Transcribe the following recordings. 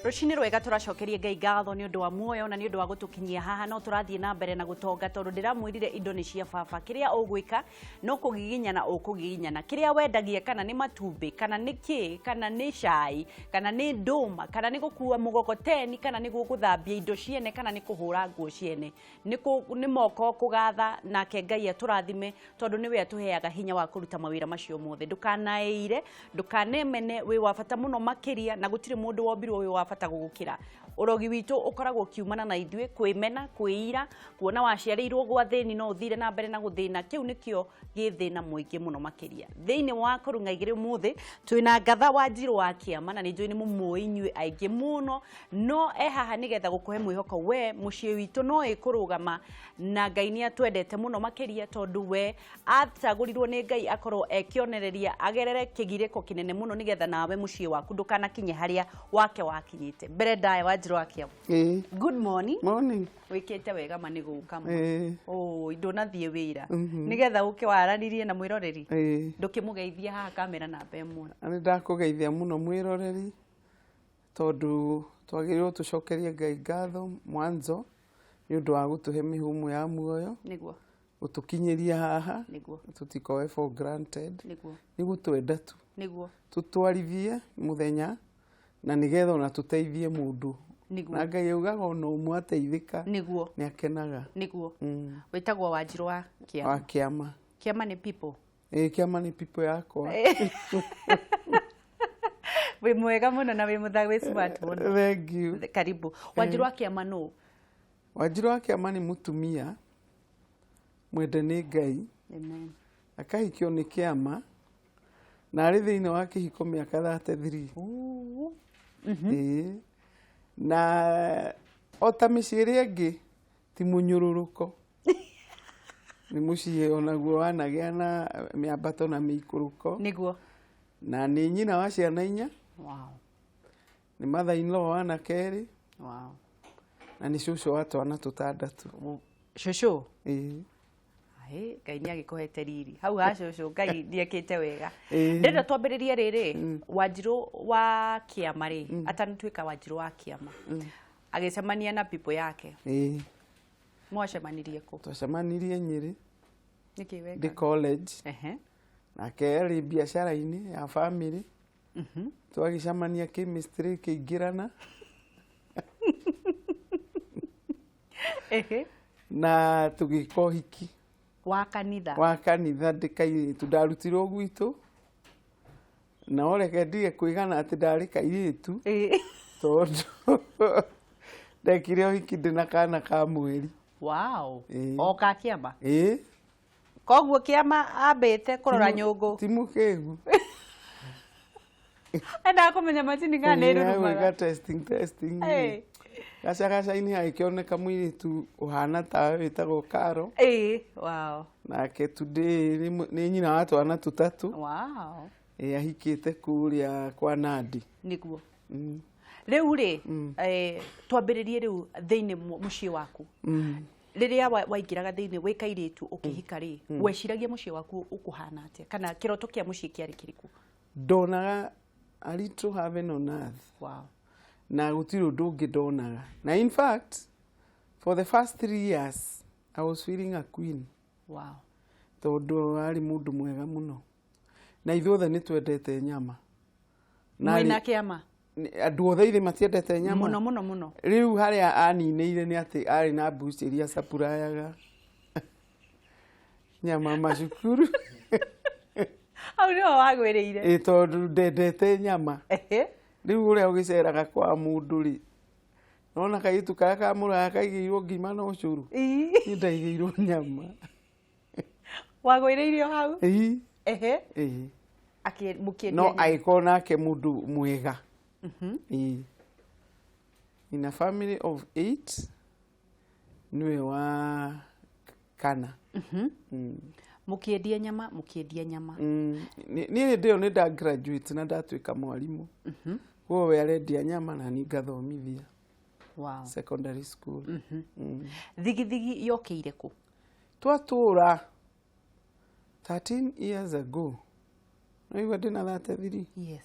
Rũcinĩ rwega, tũracokeria Ngai ngatho nĩ ũndũ wa muoyo na nĩ ũndũ wa gũtũkinyia haha. No tũrathiĩ na mbere na gũtonga tondũ ndĩramwĩrire indo nĩ cia baba. Kĩrĩa ũgwĩka no kũgiginyana, ũkũgiginyana. Kĩrĩa wendagia, kana nĩ matumbĩ, kana nĩ kĩ, kana nĩ cai, kana nĩ ndũma, kana nĩ gũkua mũgogoteni, kana nĩ gũthambia indo ciene, kana nĩ kũhũra nguo ciene, nĩ moko kũgatha nake Ngai atũrathime tondũ nĩwe atũheaga hinya wa kũruta mawĩra macio mothe. Ndũkanaĩire, ndũkanemene, wĩ wa bata mũno makĩria na gũtirĩ mũndũ wombirwo wĩ wa bata gũgũkĩra. Ũrogi witũ ũkoragwo ũkiumana na ithuĩ kwĩmena, kwĩira, kuona waciarĩirwo gwa thĩni no ũthire na mbere na gũthĩna. Kĩu nĩkĩo gĩ thĩna mũingĩ mũno makĩria thĩinĩ wa kũrung'a igĩrĩ. Ũmũthĩ twĩna Ngatha wa Njirũ wa Kĩama na nĩ njũĩ nĩ mũmũĩ inyuĩ aingĩ mũno, no e haha nĩgetha gũkũhe mwĩhoko we mũciĩ witũ no ĩkũrũgama na Ngai nĩ atwendete mũno makĩria tondũ we acagũrirwo nĩ Ngai akorwo e kĩonereria, agerere kĩgirĩko kĩnene mũno nĩgetha nawe mũciĩ waku ndũkanakinye harĩa wake wakinyĩte. Mbere ndaya, wa Njirũ wa Kĩama. Ĩĩ. Good morning. Morning. Wĩkĩte wega ma nĩ gũka ma. Ĩĩ. Ũ ndũnathiĩ wĩra nĩgetha ũke waranĩrie na mwĩroreri. Ĩĩ. Ndũkĩmũgeithia haha kamera namba 1. Nĩ ndakũgeithia mũno mwĩroreri, tondũ twagĩrĩirwo tũcokerie Ngai ngatho mwanzo nĩ ũndũ wa gũtũhe mĩhũmũ ya muoyo, gũtũkinyĩria haha, tũtikoe for granted. Nĩ gũtwenda tu, tũtwarithie mũthenya na nĩgetha ona tũteithie mũndũ. Na Ngai augaga ona ũmwe ateithĩka nĩ akenaga. Wĩtagwo Wanjirũ wa Kĩama. Wa Kĩama. Kĩama nĩ people. Ĩĩ, Kĩama nĩ people yakwa. Wĩ mwega mũno na wĩ mũtha, wĩ smart mũno. Thank you. Karibu. Wanjirũ wa Kĩama nũ? Wanjirũ wa Kĩama nĩ mũtumia mwende nĩ Ngai. Amen. Akahikio nĩ Kĩama na arĩ thĩinĩ wa kĩhiko mĩaka 33. Ĩĩ. Na o ta mĩciĩ ĩrĩa ĩngĩ, ti mũnyũrũrũko, nĩ mũciĩ onaguo wanagĩa na mĩambato na mĩikũrũko. Na nĩ nyina wa ciana 4. Nĩ mother in law wa anake 2. Na nĩ cũcũ wa twana tũtandatũ. Cũcũ? Ĩĩ. Aĩ, Ngai nĩ agĩkũhete riri hau ha cũcũ. Ngai nĩ ekĩte wega. Ndĩrenda twambĩrĩrie rĩrĩ, Wanjirũ wa Kĩama rĩ, atanatuĩka Wanjirũ wa Kĩama, agĩcemania na people yake. Mwacemanirie kũ? Twacemanirie Nyĩrĩ. Nĩkĩ weka? Ndĩ college. Nake arĩ biacara-inĩ ya family. Twagĩcemania, chemistry ĩkĩingĩrana na tũgĩka ũhiki. Wa kanitha? Wa kanitha, ndĩ kairĩtu. Ndarutirwo gwitũ, na oreke ndige kwĩgana atĩ ndarĩ kairĩtu, tondũ ndekire ũhiki ndĩ na kana ka mweri. O ka Kĩama? Ĩĩ. Koguo Kĩama ambĩte kũrora nyũngũ. Ti mũkĩgu. Endaga kũmenya macini kana nĩ Gwĩka ĩrurumaga. Testing, testing. Gacagaca-inĩ hagĩkĩoneka mũirĩtu ũhana tawe wĩtagwo Karo. Nake today nĩ nyina wa twana tũtatũ. Ĩĩ, ahikĩte kũrĩa kwa Nandi. Rĩu rĩ, twambĩrĩrie rĩu thĩinĩ mũciĩ waku. Rĩrĩa waingĩraga thĩinĩ wĩ kairĩtu ũkĩhika rĩ, weciragia mũciĩ waku ũkũhana atĩa, kana kĩroto kĩa mũciĩ kĩarĩ kĩrĩkũ? Ndonaga a little heaven on earth. Na gũtirĩ ũndũ ũngĩ ndonaga. Na in fact, for the first 3 years I was feeling a queen. Tondũ arĩ mũndũ mwega mũno na ithuothe nĩ twendete nyama. Na Mwĩna Kĩama? Andũ othe ithe matiendete nyama? Mũno mũno mũno. Rĩu harĩa aninĩire nĩ atĩ arĩ na mbuci iria capurayaga nyama macukuru. Hau nĩho wagwĩrĩire? Ĩ, tondũ ndendete nyama. Rĩu ũrĩa ũgĩceraga kwa mũndũ rĩ, nona kairĩtu karĩa ka mũraya kaigĩirwo ngima na ũcũrũ. Niĩ ndaigĩirwo nyama. Wagwĩrĩire o hau? Ĩĩ. Ĩĩ. Mũkĩendia No nyama. Agĩkorwo nake mũndũ mwega. Ĩĩ. In a family of eight, nĩwe wa kana. Mũkĩendia nyama, mũkĩendia nyama. Niĩ hĩndĩ ĩyo nĩ nda graduate na ndatuĩka mwarimũ. Koguo we arendia nyama na niĩ ngathomithia secondary school. Thigithigi yokĩire kũ? Twatũra 13 years ago, no igua ndĩna 33.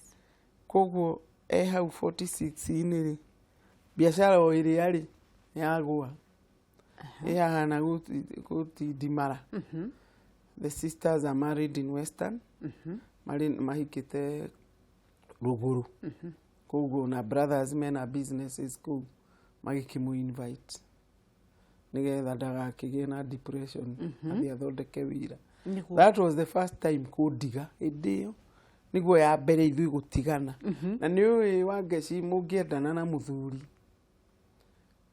Koguo E hau 46-inĩ rĩ, biacara o ĩrĩa rĩ yagũa, ĩ haha na gũtindimara. The sisters are married in Western, marĩ mahikĩte rũgũrũ koguo na brothers mena businesses kũu, magĩkĩmũ invite nĩgetha ndagakĩgĩe na depression, athiĩ athondeke wĩra. That was the first time kũndiga. Hĩndĩ ĩyo nĩguo ya mbere ithuĩ gũtigana. Na nĩ ũĩ, Wangeci, mũngĩendana na mũthuri,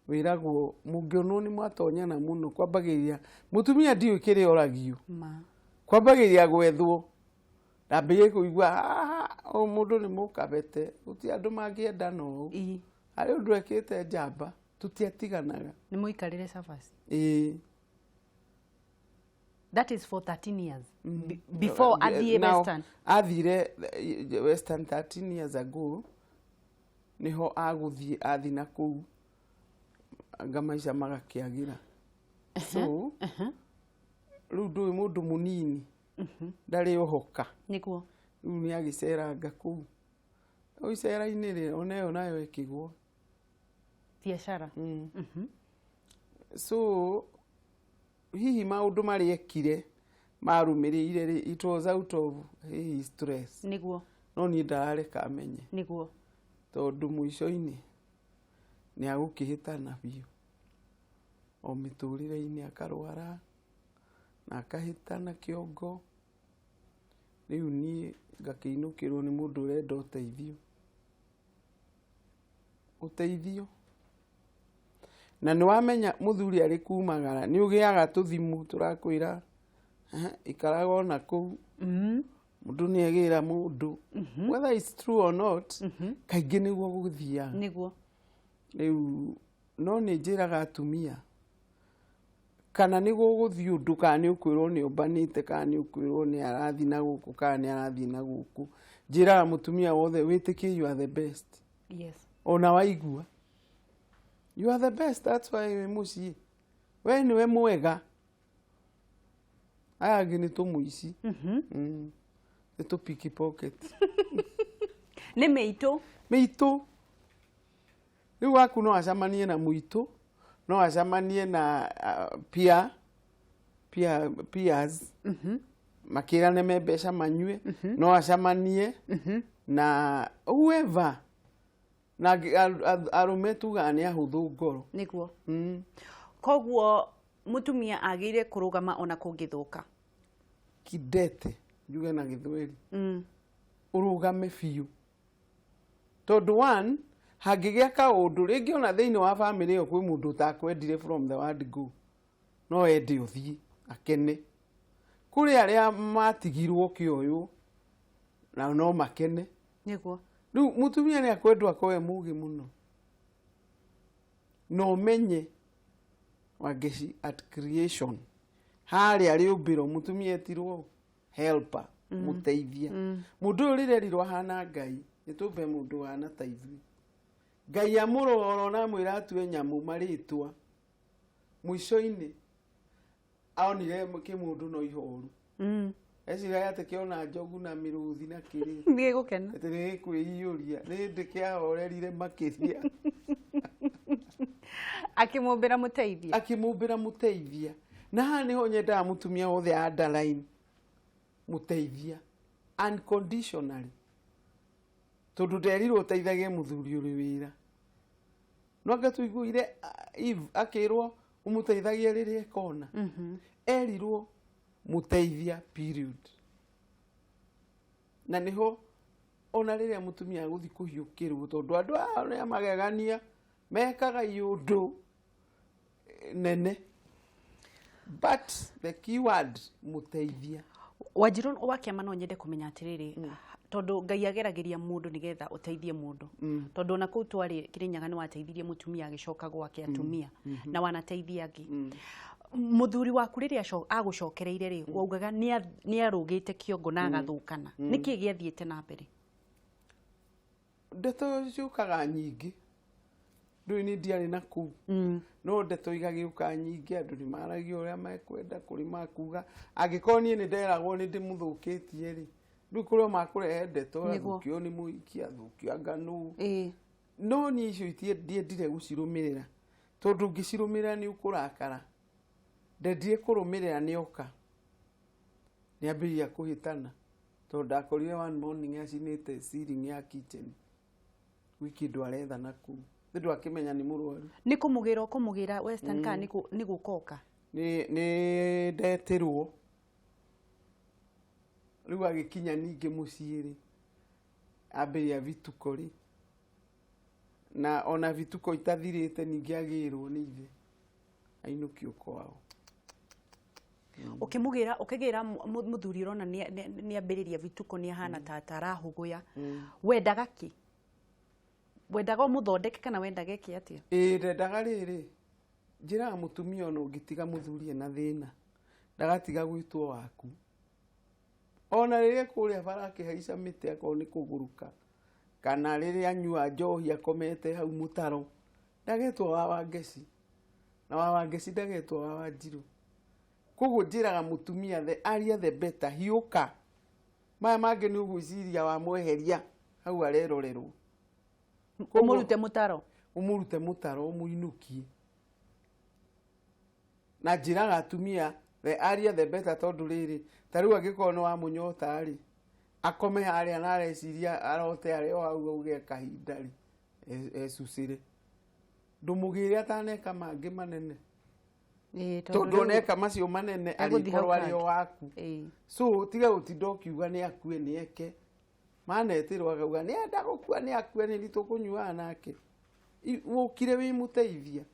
wĩragwo mũngĩonwo nĩ mwatonyana mũno, kwambagĩrĩria mũtumia ndiũĩ kĩrĩa oragio. Ma. Kwambagĩrĩria gwethwo, ndambĩrĩrie kũigua haha ũyũ mũndũ nĩ mũkabete, gũtirĩ andũ mangĩendana ũũ. Harĩ ũndũ ekĩte njamba, tũtiatiganaga. Nĩ mũikarĩre cabaci. Ĩĩ. That is for 13 years. Before athiĩ Now, Western. Athire Western 13 years ago, niho agũthiĩ, athi na kũu anga maica magakĩagĩra. So rĩu ndũĩ mũndũ mũnini ndarĩ ohoka. Rĩu nĩ agĩceranga kũu, rĩu icera-inĩ rĩ, ona ĩyo nayo ĩkĩgwa. Biacara. So hihi maũndũ marĩa ekire marũmĩrĩire rĩ, it was out of hihi stress. No niĩ ndarareka amenye. Tondũ mũico-inĩ nĩ agũkĩhĩtana biũ o mĩtũrĩre-inĩ, akarwara na akahĩtana kĩongo. Rĩu niĩ ngakĩinũkĩrwo nĩ mũndũ ũrenda ũteithio, ũteithio. Na nĩ wamenya mũthuri arĩ kumagara, nĩ ũgĩaga tũthimũ tũrakwĩra, "Eh, ikaraga ona kũu." Mũndũ nĩ egĩra mũndũ, whether it's true or not, kaingĩ nĩguo gũthiaga. Rĩu no nĩ njĩraga atumia, kana nĩ gũgũthiĩ ũndũ, kana nĩ ũkwĩrwo nĩ ombanĩte, kana nĩ ũkwĩrwo nĩ arathiĩ na gũkũ, kana nĩ arathiĩ na gũkũ, njĩraga mũtumia wothe, wĩtĩkie you are the best. Ona waigua, you are the best. That's why wĩ mũciĩ, we nĩwe mwega, aya angĩ nĩ tũmũici. Nĩ tũ pickpocket. Nĩ mĩitũ. Mĩitũ. Rĩu waku no acemanie na mũitũ, no acemanie na peers makĩrane me mbeca manyue, no acemanie na whoever, na arũme tugaga nĩ ahũthũ ngoro. Koguo mũtumia agĩrĩire kũrũgama ona kũngĩthũka. Kidete, njuge na Gĩthweri, ũrũgame biũ, tondũ one, hangĩgĩa kaũndũ rĩngĩ ona thĩinĩ wa bamĩrĩ ĩyo, kwĩ mũndũ ũtakwendire from the word go, no ende ũthiĩ akene. Kũrĩ arĩa matigirwo kĩoywo na no makene. Rĩu mũtumia nĩ akwendwo akorwo e mũgĩ mũno na ũmenye, Wangeci, at creation, harĩa rĩũmbĩro, mũtumia etirwo helper, mũteithia. Mũndũ ũyũ rĩrĩa erirwo ahana Ngai, nĩ tũmbe mũndũ ũhana ta ithuĩ, Ngai amũrora na amwĩra atue nyamũ marĩtwa, mũico-inĩ onire kĩmũndũ no ihoru. Eciragia atĩ kĩona njogu na mĩrũthi na kĩrĩ Nĩ gũkena. Atĩ nĩ gĩkwĩiyũria. Nĩ hĩndĩ kĩahorerire makĩria. Akĩmũmbĩra mũteithia. Akĩmũmbĩra mũteithia. Na haha nĩho nyendaga mũtumia wothe underline mũteithia unconditionally, tondũ nderirwo ũteithagie mũthuri ũrĩ wĩra. No anga tũiguire Eve akĩrwo ũmũteithagie rĩrĩa ekona? Erirwo mũteithia, period. Na nĩho ona rĩrĩa mũtumia agũthiĩ kũhiũkĩrwo, tondũ andũ aya nĩ magegania, mekaga iũndũ nene, but the keyword, mũteithia. Wanjirũ wa kĩama, no nyende kũmenya atĩrĩrĩ, tondũ Ngai ageragĩria mũndũ nĩgetha ũteithie mũndũ, tondũ ona kũu twarĩ Kĩrĩnyaga nĩ wateithirie mũtumia agĩcoka gwake, atumia na wanateithia angĩ. Mũthuri waku rĩrĩa agũcokereire rĩ, waugaga nĩ arũgĩte kĩongo na agathũkana. Nĩkĩ gĩathiĩte na mbere? Ndeto ciũkaga nyingĩ. Ndũĩ nĩ ndiarĩ na kũu, no ndeto igagĩũka nyingĩ, andũ nĩ maragia ũrĩa mekwenda, kũrĩ makuga angĩkorwo niĩ nĩ nderagwo nĩ ndĩmũthũkĩtie rĩ, Rĩu kũrĩ o makũrehe ndeto, Nĩguo. athũkio nĩ mũhiki, athũkio anga nũ. No niĩ icio ndiendire gũcirũmĩrĩra, tondũ ũngĩcirũmĩrĩra nĩ ũkũrakara. Ndendire kũrũmĩrĩra nĩ oka nĩ ambĩrĩria kũhĩtana, tondũ ndakorire one morning acinĩte ceiling ya kitchen, gwĩ kĩndũ aretha na kũu nĩ ndwakĩmenya nĩ mũrwaru. Nĩ kũmũgĩra ũkũmũgĩra Western kana nĩ gũkoka? Nĩ ndetirwo rĩu agĩkinya ningĩ mũciĩ rĩ, ambĩrĩria vituko rĩ, na ona vituko itathirĩte ningĩ agĩrwo nĩ ithe ainũkio kwao. Ũkĩmũgĩra, ũkĩgĩra mũthuri ũrona nĩ ambĩrĩria vituko, nĩ ahana ta arahũgũya, wendaga kĩ? Wendaga ũmũthondeke kana wendaga eke atĩa? Ĩĩ, ndendaga rĩrĩ, njĩraga mũtumia ona ũngĩtiga mũthuri ena thĩna, ndagatiga gwĩtwo waku, ona rĩrĩa kũrĩa bara akĩhaica mĩtĩ akorwo nĩ kũgũrũka, kana rĩrĩa anyua njohi akomete hau mũtaro, ndagetwo wa Wangeci, na wa Wangeci ndagetwo wa Wanjirũ. Koguo njĩraga mũtumia, the earlier the better, hiũka. Maya mangĩ nĩ ũgwĩciria wamweheria hau arerorerwo. Ũmũrute mũtaro. Ũmũrute mũtaro, ũmũinũkie. Na njĩraga atumia, the earlier the better, tondũ rĩrĩ, ta rĩu angĩkorwo nĩ wamũnyota rĩ, akome harĩa na areciria arote arĩ o hau auge kahinda rĩ, ecucĩre. Ndũmũgĩre ataneka mangĩ manene, tondũ oneka macio manene Egũthiĩ hau arĩkorwo arĩ o kangĩ. waku. So tiga gũtinda ũkiuga nĩ akue, nĩ eke manetĩrwo akauga nĩ enda gũkua, nĩ akue, nĩ tũkũnyuaga nake. Wũkire wĩ mũteithia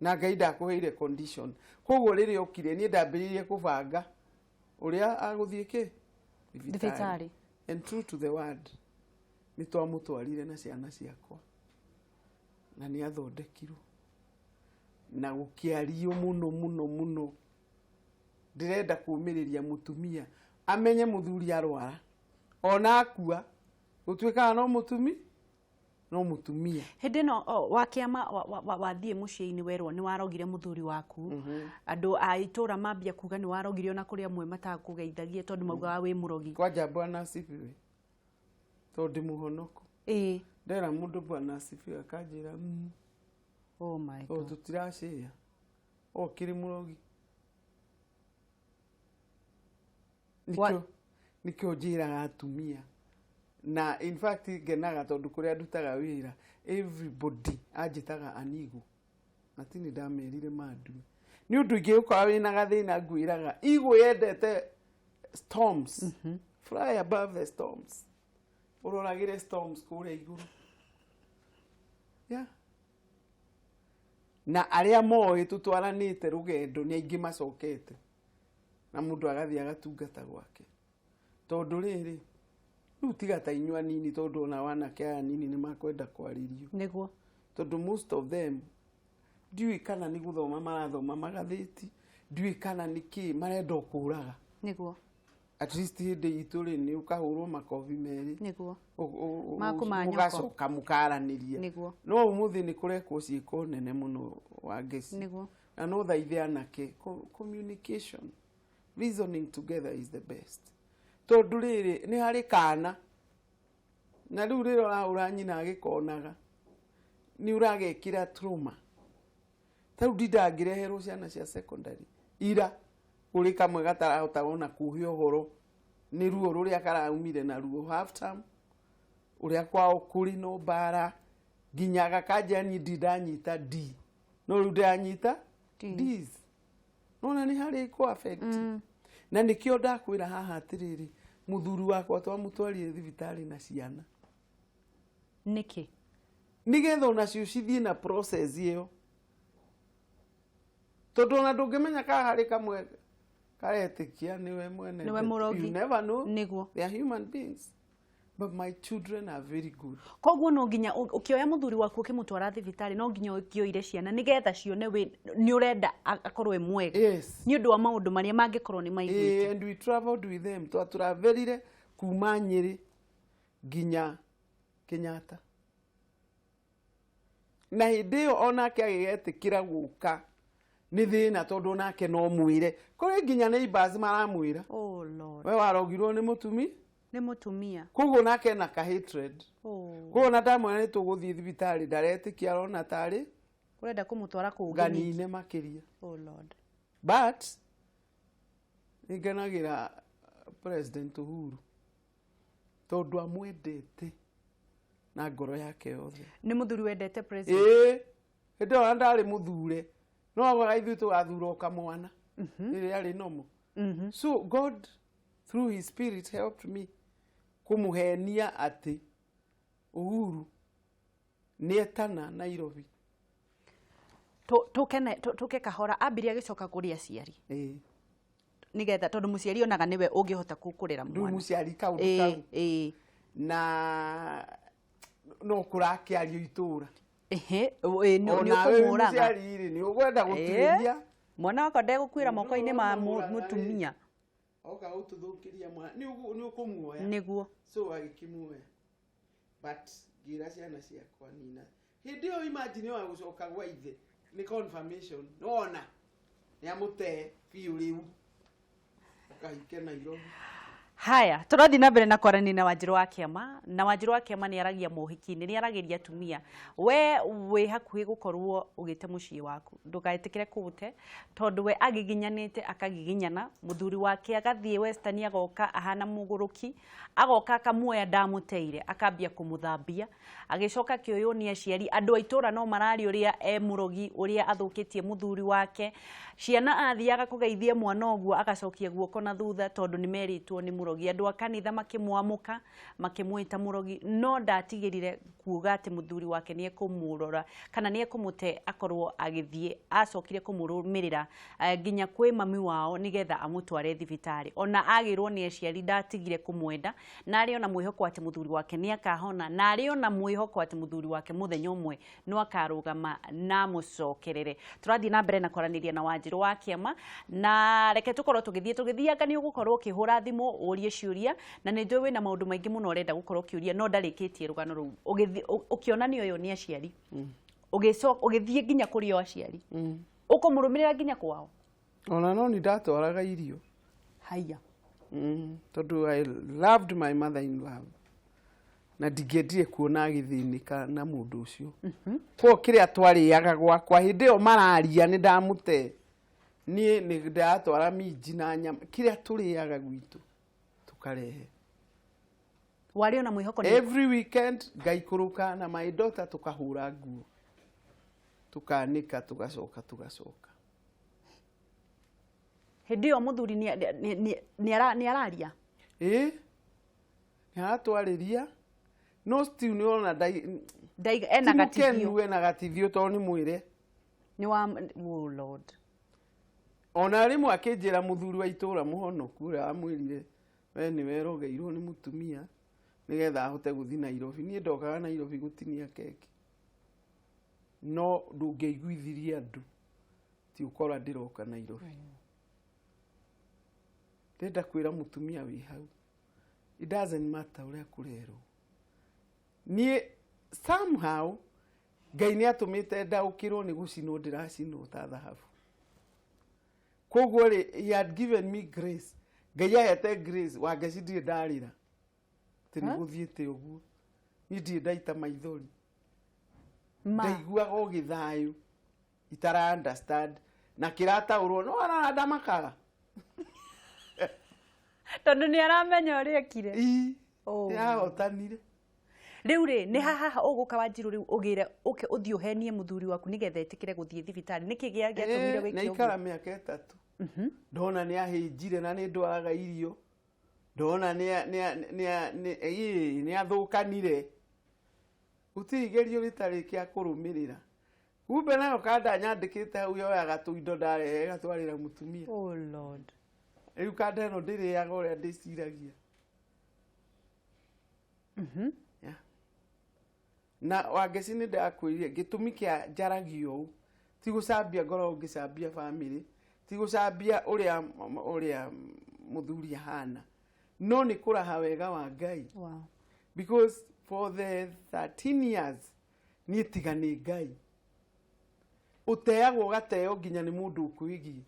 na Ngai ndakũheire condition. Koguo rĩrĩa okire, niĩ ndambĩrĩirie kũbanga ũrĩa agũthiĩ kĩ Thibitarĩ. And true to the word, nĩ twamũtwarire na ciana ciakwa, na nĩ athondekirwo na gũkĩario mũno mũno mũno. Ndĩrenda kũmĩrĩria mũtumia amenye mũthuri arwara ona akua, gũtuĩkaga no mũtumia. Hĩndĩ ĩno wakĩama wathiĩ mũciĩ-inĩ werwo nĩ warogire mũthuri waku, andũ a itũra mambia kuga nĩ warogire, ona kũrĩ amwe matakũgeithagia tondũ maugaga wĩ mũrogi. Kwanja bwana asifiwe, tondũ ndĩ mũhonoku. Ndera mũndũ bwana asifiwe akanjĩra, Oh my tondũ God. Tũtiracĩa o kĩrĩ mũrogi. Nĩkĩo njĩraga atumia, na in fact ngenaga tondũ kũrĩa ndutaga wĩra everybody anjĩtaga anigo, na ti nĩ ndamerire mandue nĩ ũndũ ingĩgũkora wĩna gathĩna, ngwĩraga igũ yendete storms, fly above the storms, ũroragĩre storms kũrĩa igũrũ, yeah. Na arĩa moĩ tũtwaranĩte rũgendo nĩ aingĩ macokete, na mũndũ agathiĩ agatungata gwake, tondũ rĩrĩ, rĩu tiga ta inyuĩ anini, tondũ ona wanake aya anini nĩ makwenda kwarĩrio. Tondũ most of them ndiũĩ kana nĩ gũthoma marathoma magathĩti, ndiũĩ kana nĩ kĩ marenda o kũraga. At least hĩndĩ itũ rĩ, nĩ ũkahũrwo makobi merĩ, Makũmanyoko. Mũgacoka mũkaranĩria. No ũmũthĩ nĩ kũrekwo ciĩko nene mũno, Wangeci. Na no thaithe anake, communication, reasoning together is the best, tondũ rĩrĩ, nĩ harĩ kana na rĩu rĩrĩa ũrahũra nyina agĩkonaga nĩ ũragekĩra trauma. Ta rĩu ndindangĩreherwo ciana cia secondary ira, kũrĩ kamwe gatarahota ona kũhe ũhoro nĩ ruo rũrĩa karaumire naruo half term, ũrĩa kwao kũrĩ no mbara, nginya gakanjĩra niĩ ndindanyita D, no rĩu ndĩranyita D. Ds. Nona nĩ harĩ kũ affect, na nĩkĩo ndakwĩra haha atĩrĩrĩ, mũthuri wakwa twamũtwarire thibitarĩ na ciana. Nĩkĩ? Nĩgetha onacio cithiĩ na process ĩyo, tondũ ona ndũngĩmenya kana harĩ kamwe karetĩkia nĩwe mwene Nĩwe ndeto. mũrogi. You never know. They are human beings, but my children are very good. Koguo no nginya ũkĩoya mũthuri waku ũkĩmũtwara thibitarĩ, no nginya ũkĩoire ciana nĩgetha cione nĩ ũrenda akorwo e mwega, nĩ ũndũ wa maũndũ marĩa mangĩkorwo nĩ maiguĩte. And we traveled with them. Twaturaverire kuma Nyĩrĩ nginya Kenyatta, na hĩndĩ ĩyo onake agĩgetĩkĩra gũka nĩ thĩna, tondũ onake no mwĩre kũrĩ nginya neighbors maramwĩra. Oh Lord. Lord. We warogirwo nĩ mũtumi. Nĩ mũtumia. Koguo nake ena ka hatred. Oh. Koguo na ndamwĩra nĩ tũgũthiĩ thibitarĩ, ndaretĩkia, arona tarĩ Ũrenda kũmũtwara kũngĩ ningĩ. Nganine makĩria. Oh Lord. But nĩ ngenagĩra President Uhuru tondũ amwendete na ngoro yake yothe. Nĩ mũthuri wendete president. Ĩĩ, hĩndĩ ĩyo ona ndarĩ mũthure, no augaga ithuĩ tũgathura o kamwana rĩrĩa arĩ nomo. So God through his spirit helped me kũmũhenia atĩ Uhuru nĩ etana Nairobi. Tũke kahora, ambirie agĩcoka kũrĩ aciari Ĩĩ. Nĩgetha tondũ mũciari onaga nĩwe ũngĩhota kũrera Rĩu mwana. Mũciari kaũndũ kau na no kũrakĩario itũra. Ehe, ĩ, nĩ Onawe wĩ ũkũmũraga. Mũciari rĩ, nĩ ũkwenda gũtuĩria. Mwana wakwa ndegũkuĩra Mũndũ moko-inĩ ma ũyũ ũramũraga rĩ, mũtumia. Oka gũtũthũkĩria mwana, nĩ ũkũmuoya. Nĩguo. So agĩkĩmuoya, but ngĩra ciana ciakwa nina hĩndĩ ĩyo, imagine wa gũcoka gwa ithe nĩ confirmation, nĩwona nĩ amũtee biũ, rĩu ũkahike Nairobi. Haya, tũrathiĩ na mbere na kwaranĩria na Wanjirũ wa Kĩama, na Wanjirũ wa Kĩama nĩ aragia mohiki-inĩ, nĩ aragĩria atumia. We wĩ hakuhĩ gũkorwo ũgĩte mũciĩ waku, ndũgetĩkĩre kũũte, tondũ we agiginyanĩte akagiginyana, mũthuri wake agathiĩ Western, agoka ahana mũgũrũki, agoka akamuoya ndamũteire, akambia kũmũthambia, agĩcoka akĩoywo nĩ aciari. Andũ a itũra no mararia ũrĩa e mũrogi, ũrĩa athũkĩtie mũthuri wake. Ciana athiaga kũgeithia mwana ũguo agacokia guoko na thutha tondũ nĩ merĩtwo nĩ mũrogi. Andũ a kanitha makĩmwamũka, makĩmwĩta mũrogi, no ndatigĩrire kuuga atĩ mũthuri wake nĩ ekũmũrora kana nĩ ekũmũte akorwo agĩthiĩ. Acokire kũmũrũmĩrĩra nginya kwĩ mami wao nĩgetha amũtware thibitarĩ. Ona agĩrwo nĩ aciari, ndatigire kũmwenda, na arĩ ona mwĩhoko atĩ mũthuri wake nĩ akahona, na arĩ ona mwĩhoko atĩ mũthuri wake mũthenya ũmwe no akarũgama na amũcokerere. Tũrathiĩ na mbere na kwaranĩria na Wanjirũ wa Kĩama, na reke tũkorwo tũgĩthiĩ tũgĩthianga. Nĩ ũgũkorwo ũkĩhũra thimũ ũrie ciũria, na nĩ njũĩ wĩna maũndũ maingĩ mũno ũrenda gũkorwo ũkĩũria, no ndarĩkĩtie rũgano rũu. Ũkĩona nĩ ũyũ nĩ aciari, ũgĩthiĩ nginya kũrĩ o aciari, ũkũmũrũmĩrĩra nginya kwao. Ona no nĩ ndatwaraga irio. Haya. Tondũ I loved my mother in love na ndingĩendire kuona agĩthĩnĩka na mũndũ ũcio. Koguo kĩrĩa twarĩaga gwakwa hĩndĩ ĩyo mararia nĩ ndamũte, niĩ nĩ ndatwara minji na nyama, kĩrĩa tũrĩaga gwitũ tũkarehe. Warĩ ona mwĩhoko nĩ Every weekend ngaikũrũka na my daughter, tũkahũra nguo, tũkanĩka, tũgacoka tũgacoka. Hĩndĩ ĩyo mũthuri nĩ araria? Ĩĩ, nĩ aratwarĩria, no still nĩ ona Ndaiga ena ti gatithio. Mũkenu, ena gatithio tondũ nĩ mwĩre. Nĩ wa, oh Lord. Ona rĩmwe akĩnjĩra mũthuri wa itũra mũhonoku ũrĩa wamwĩrire we nĩ werogeirwo nĩ mũtumia nĩgetha ahote gũthiĩ Nairobi. Niĩ ndokaga Nairobi gũtinia keki, no ndũngĩaiguithirie andũ ti ũkora ndĩroka Nairobi. Ndĩrenda kwĩra mũtumia wĩ hau, it doesn't matter ũrĩa kũrerwo. Niĩ somehow Ngai nĩ atũmĩte ndaũkĩrwo nĩ gũcinwo ndĩracinwo ta thahabu. Koguo rĩ, he had given me grace, Ngai ahete grace. Wangeci, ndirĩ ndarĩra atĩ nĩ gũthiĩte ũguo, niĩ ndirĩ ndaita maithori. Ma. Ndaiguaga o gĩthayũ itara understand na kĩrataũrwo no arara ndamakaga. Tondũ nĩ aramenya ũrĩa ekire. Ii. Oh. Nĩahotanire. Rĩu rĩ, nĩ haha ũgũka Wanjirũ rĩu ũgĩre ũke ũthiĩ ũhenie mũthuri waku nĩgetha etĩkĩre gũthiĩ thibitarĩ. Nĩkĩ gĩatũmire wĩke Na ũguo? ikara mĩaka 3, ndona nĩ ahĩnjire na nĩ ndwaraga irio, ndona nĩ athũkanire, gũtirĩ igerio rĩtarĩ kĩa kũrũmĩrĩra. Kumbe nayo kanda nyandĩkĩte hau yoyaga tũindo ndarehe ĩgatwarĩra mũtumia. Oh Lord. Rĩu kanda ĩno ndĩrĩaga ũrĩa ndĩciragia. Yeah. Na Wangeci, nĩ ndakwĩrire gĩtũmi kĩa njaragia ũũ ti gũcambia ngoragwo ngĩcambia bamĩrĩ, ti gũcambia ũrĩa mũthuri ahana, no nĩ kũraha wega wa Ngai. Because for the 13 years niĩ tiga nĩ Ngai, ũteagwo ũgateo nginya nĩ mũndũ ũkwĩgiĩ,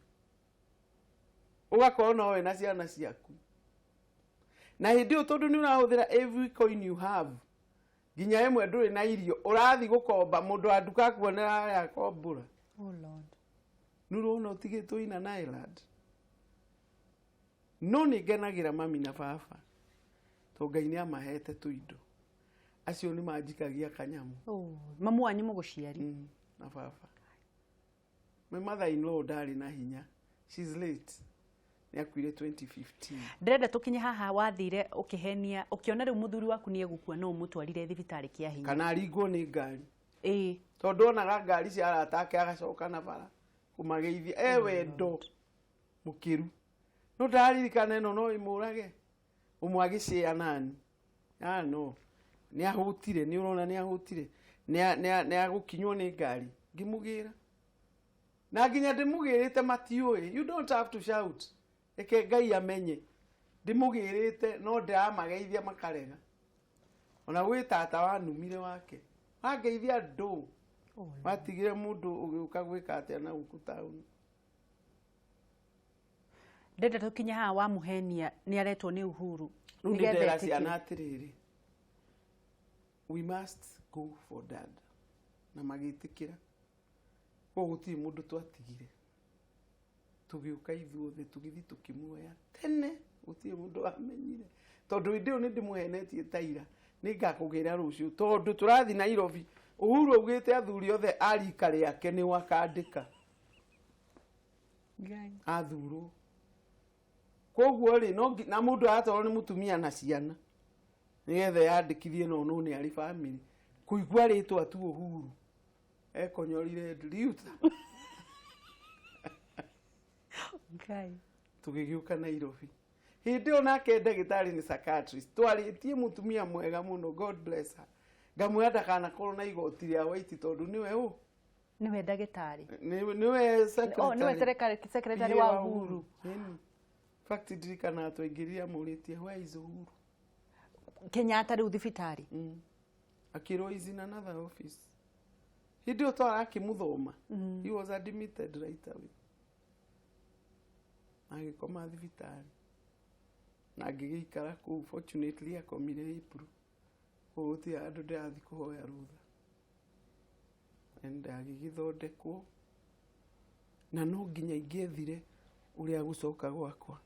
ũgakorwo nowe na ciana ciaku. Na hĩndĩ ĩyo tondũ nĩ ũrahũthĩra every coin you have, nginya ĩmwe ndũrĩ na irio, ũrathiĩ gũkomba mũndũ wa nduka akuonera harĩa akombũra. Oh Lord. Nĩ ũrona ũtigĩtwo in an island. No nĩ ngenagĩra mami na baba tondũ Ngai nĩ amahete tũindo. Acio nĩ manjikagia kanyamũ. Oh, mamu wanyu mũgũciari? Na baba. My mother in law ndarĩ na hinya. She's late. Nĩ akuire 2015. Ndĩrenda tũkinye haha wathire ũkĩhenia ũkĩona rĩu mũthuri waku nĩ egũkua, no ũmũtwarire thibitarĩ kĩa hinya. Kana aringwo nĩ ngari. Ĩĩ. Tondũ onaga ngari cia arata ake agacoka na bara kũmageithia. E wendo mũkĩru. No ndaririkana ĩno no ĩmũrage. Ũmwe agĩcĩa nani. Ah no. Nĩ ahũtire, nĩ ũrona nĩ ahũtire. Nĩ agũkinywo nĩ ngari. Ngĩmũgĩra. Na nginya ndĩmũgĩrĩte matiũĩ. You don't have to shout. Reke Ngai amenye. Ndĩmũgĩrĩte no ndĩramageithia makarega. Ona gwĩ tata wanumire wake. Wangeithia ndũ. Oh, Lord. Watigire mũndũ ũgĩũka gwĩka atĩa na gũkũ taũni. Ndĩrenda tũkinye haha wamũhenia nĩ aretwo nĩ Uhuru. Rĩu nĩ Nĩgetha ndera etĩkĩre. ciana atĩrĩrĩ, we must go for dad. Na magĩtĩkĩra. Koguo gũtirĩ mũndũ twatigire. Tũgĩũka ithuothe tũgĩthiĩ tũkĩmuoya tene, gũtirĩ mũndũ wamenyire. Tondũ hĩndĩ ĩyo nĩ ndĩmũhenetie taira, nĩ ngakũgĩra rũciũ tondũ tũrathiĩ Nairobi. Uhuru augĩte athuri othe a rika rĩake nĩo akandĩka. Ngai. Athurwo. Koguo rĩ, no na mũndũ aratwarwo nĩ mũtumia na ciana nĩgetha yandĩkithie no no nĩ arĩ family. Kũigua rĩtwa tu Uhuru ekonyorire riuta. Ngai. Tũgĩgĩũka Nairobi. Hĩndĩ ĩyo nake ndagĩtarĩ nĩ psychiatrist. Twarĩtie mũtumia mwega mũno, God bless her. Ngamwĩra ndakanakorwo na igoti rĩa white tondũ nĩwe ũ? Nĩwe ndagĩtarĩ. Nĩwe secretary. Oh, nĩwe secretary wa Uhuru. Ĩni. In fact ndirikanaga twaingĩrire amũrĩtie, "Where is Uhuru?" Kenyatta rĩu thibitarĩ. Akĩrwo is in another office. Hĩndĩ ĩyo twarakĩmũthoma. He was admitted right away. Agĩkoma thibitarĩ. Na ngĩgĩikara kũu, fortunately akomire April. Koguo gũtirĩ handũ ndĩrathiĩ kũhoya rũtha. And agĩgĩthondekwo. Na no nginya ingĩethire ũrĩa gũcoka gwakwa.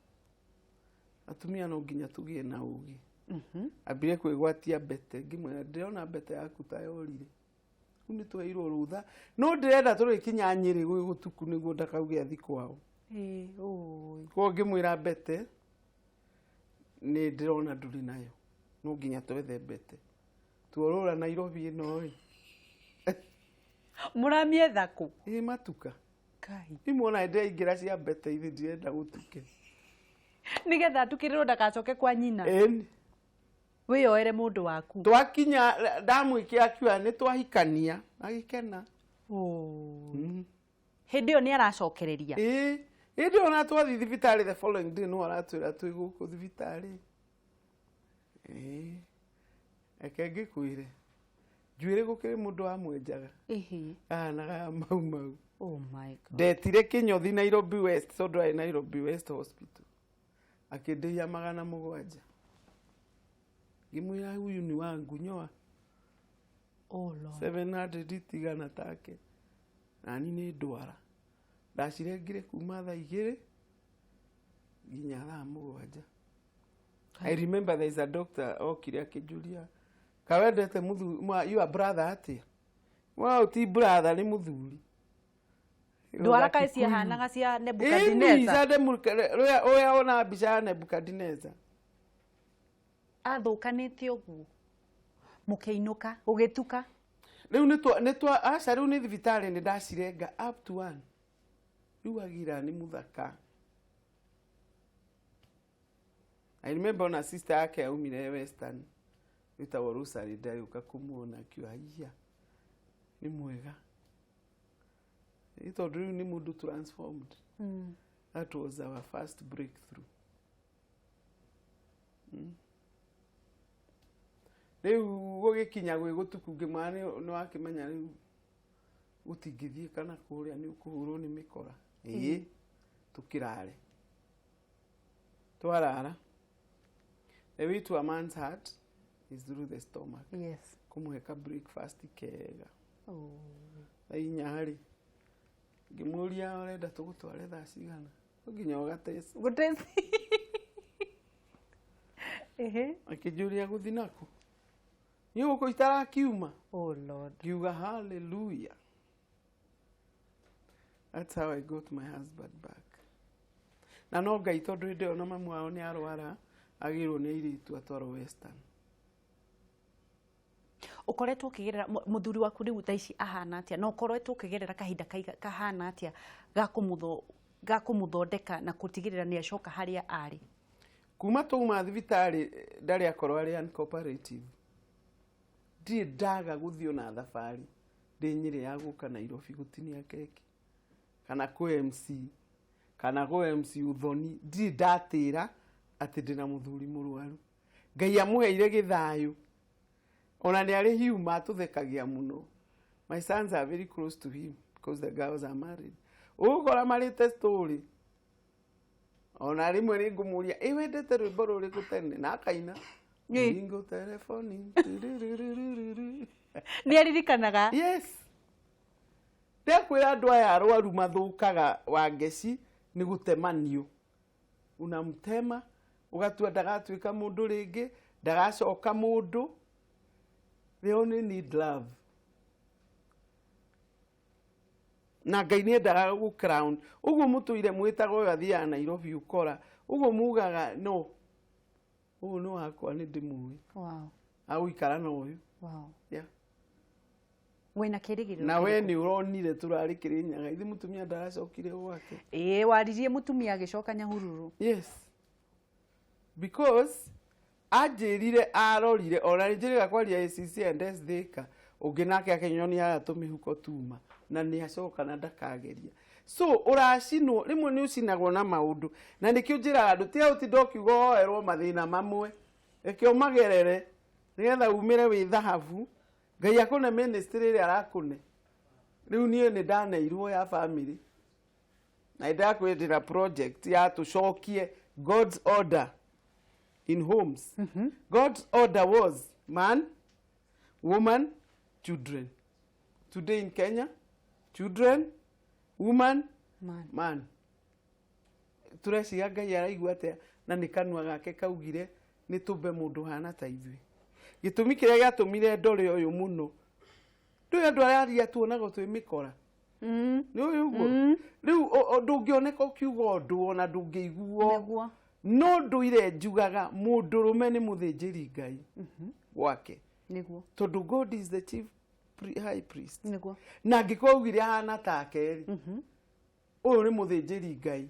Atumia no nginya tũgĩe na ũgĩ. Ambire kwĩgwatia mbete, ngĩmwĩra ndĩrona mbete yaku ta yorire. Rĩu nĩ twaheirwo rũtha. No ndĩrenda tũrĩkinya Nyĩrĩ gwĩ gũtuku nĩguo ndakauge athi kwao. Ĩĩ, ũĩ. Koguo ngĩmwĩra mbete nĩ ndĩrona ndũrĩ nayo. No nginya twethe mbete. Tuorũra Nairobi ĩno ĩ. Mũramietha kũ? Ĩ matuka. Ngai. Imwona ndĩraingĩra cia mbete ithi ndirenda gũtuke. Nĩgetha atukĩrĩrwo ndagacoke kwa nyina. Ĩni. Wĩyoere mũndũ waku. Twakinya ndamwĩkĩra akiuga nĩ twahikania agĩkena. Oh. Hĩndĩ ĩyo nĩ aracokereria. Ĩĩ. Hĩndĩ ĩyo ona twathiĩ thibitarĩ the following day no aratwĩra twĩ gũkũ thibitarĩ. Ĩĩ. Reke ngĩkwĩre. Njuĩrĩ gũkĩrĩ mũndũ wamwenjaga. Ĩhĩ. Ahanaga ya mau mau. Oh my God. Ndetire kĩnyothi Nairobi West tondũ arĩ Nairobi West Hospital. Akĩndĩhia 700. Ngĩmwĩra huyu ni wangu nyoa. Oh Lord. 700 itigana take. Nani nĩ ndwara. Ndacirengire kuma thaa 2 nginya thaa 7. I remember there is a doctor okire akĩnjũria kawendete mũthuri your brother atĩa? Wow, ti brother, nĩ mũthuri. Ndwara kaĩ ciahanaga cia Ĩni, Nebukadineza. cia ũrĩa ona mbica ya Nebukadineza. Athũkanĩte ũguo. Mũkĩinũka gũgĩtuka. Rĩu nĩ twa aca, rĩu nĩ thibitarĩ nĩ ndacirenga up to one. Rĩu agira nĩ mũthaka. I remember ona sister yake aumire Western wĩtagwo Rosalie ndagĩũka kũmuona akiuga haiya nĩ mwega. Ĩ tondũ rĩu nĩ mũndũ transformed. That was our first breakthrough. Rĩu gũgĩkinya gwĩ gũtuku ngĩmwĩra nĩ wakĩmenya rĩu gũtingĩthiĩ kana kũrĩa nĩ ũkũhũrwo nĩ mĩkora. Ĩĩ tũkĩrare. Twarara. The way to a man's heart is through the stomach. Yes. Kũmũhe ka breakfast kega. Oh. Thaa 4 rĩ, ngĩmũria ũrenda tũgũtware thaa cigana, no nginya ũgateci. Gũteci. Ehe. Akĩnjũria gũthi nakũ, niĩ gũkũ itarakiuma. Oh Lord. Ngiuga hallelujah. That's how I got my husband back. Na no Ngai, tondũ hĩndĩ ĩyo na mamu wao nĩ arwara, agĩrwo nĩ airĩtu atwarwo Western. Ũkoretwo ũkĩgerera mũthuri waku rĩu thaa ici ahana atĩa, na ũkoretwo ũkĩgerera kahinda kahana atĩa ga kũmũthondeka na gũtigĩrĩra nĩ acoka harĩa arĩ? Kuma twauma thibitarĩ ndarĩ akorwo arĩ uncooperative. Ndirĩ ndaga gũthiĩ ona thabarĩ ndĩ Nyĩrĩ ya gũka Nairobi gũtinia keki kana kũ MC kana kũ MC Uthoni, ndirĩ ndatĩra atĩ ndĩna mũthuri mũrwaru. Ngai amũheire gĩthayũ, ona nĩ arĩ humor, atũthekagia mũno. My sons are very close to him because the girls are married. Ũgũkora marĩte story, ona rĩmwe nĩ ngũmũria, ĩ wendete rwĩmbo rũrĩkũ tene, na akaina Ringo telefoni. Nĩ aririkanaga? Yes. Ndekwĩra andũ aya arwaru mathũkaga wangeci nĩ gũtemanio. Unamtema ũgatua ndagatuĩka mũndũ rĩngĩ, ndagacoka mũndũ. They only need love. Na Ngai nĩ endaga gũ crown. Ũguo mũtũire mwĩtaga ũyũ athiaga Nairobi ũkora. Ũguo mugaga no. Ũyũ nĩ wakwa, nĩ ndĩmũĩ. Wow. Agũikara na ũyũ. Wow. Yeah. Wĩna kĩrĩgĩrĩro? Na we nĩ ũronire tũrarĩ Kĩrĩnyaga, ithe mũtumia ndaracokire gwake. Ĩĩ, waririe mũtumia agĩcoka Nyahururu. Yes. Because anjĩrire arorire, ona nĩ njĩrĩga kwaria ACC and S Thika, ũngĩ nake akĩnyonia harĩa tũmĩhuko tuma, na nĩ acoka na ndakageria. So ũracinwo, rĩmwe nĩ ũcinagwo na maũndũ, na nĩkĩo njĩraga andũ tiga ũtinda ũkiuga ũhoerwo mathĩna mamwe, reke ũmagerere nĩgetha umĩre wĩ thahabu, Ngai akũne ministry ĩrĩa arakũne. Rĩu niĩ nĩ ndaneirwo ya family, na nĩndakwĩndĩra project ya tũcokie God's order in homes. God's order was man, woman, children. Today in Kenya, children, woman, Man. Man. Tũreciria Ngai araigua atĩa, na nĩ kanua gake kaugire nĩ tũmbe mũndũ hana ta ithuĩ. Gĩtũmi kĩrĩa gĩatũmire ndore ũyũ mũno, ndũĩ andũ arĩa aria tuonagwo twĩ mĩkora. Nĩ ũĩ ũguo? Rĩu ndũngĩoneka ũkiuga ũndũ ona ndũngĩiguo. Nĩguo. No ndũire njugaga mũndũrũme nĩ mũthĩnjĩri Ngai gwake. Nĩguo. Tondũ God is the chief high priest. Nĩguo. Na angĩkorwo augire ahana take rĩ, ũyũ nĩ mũthĩnjĩri Ngai.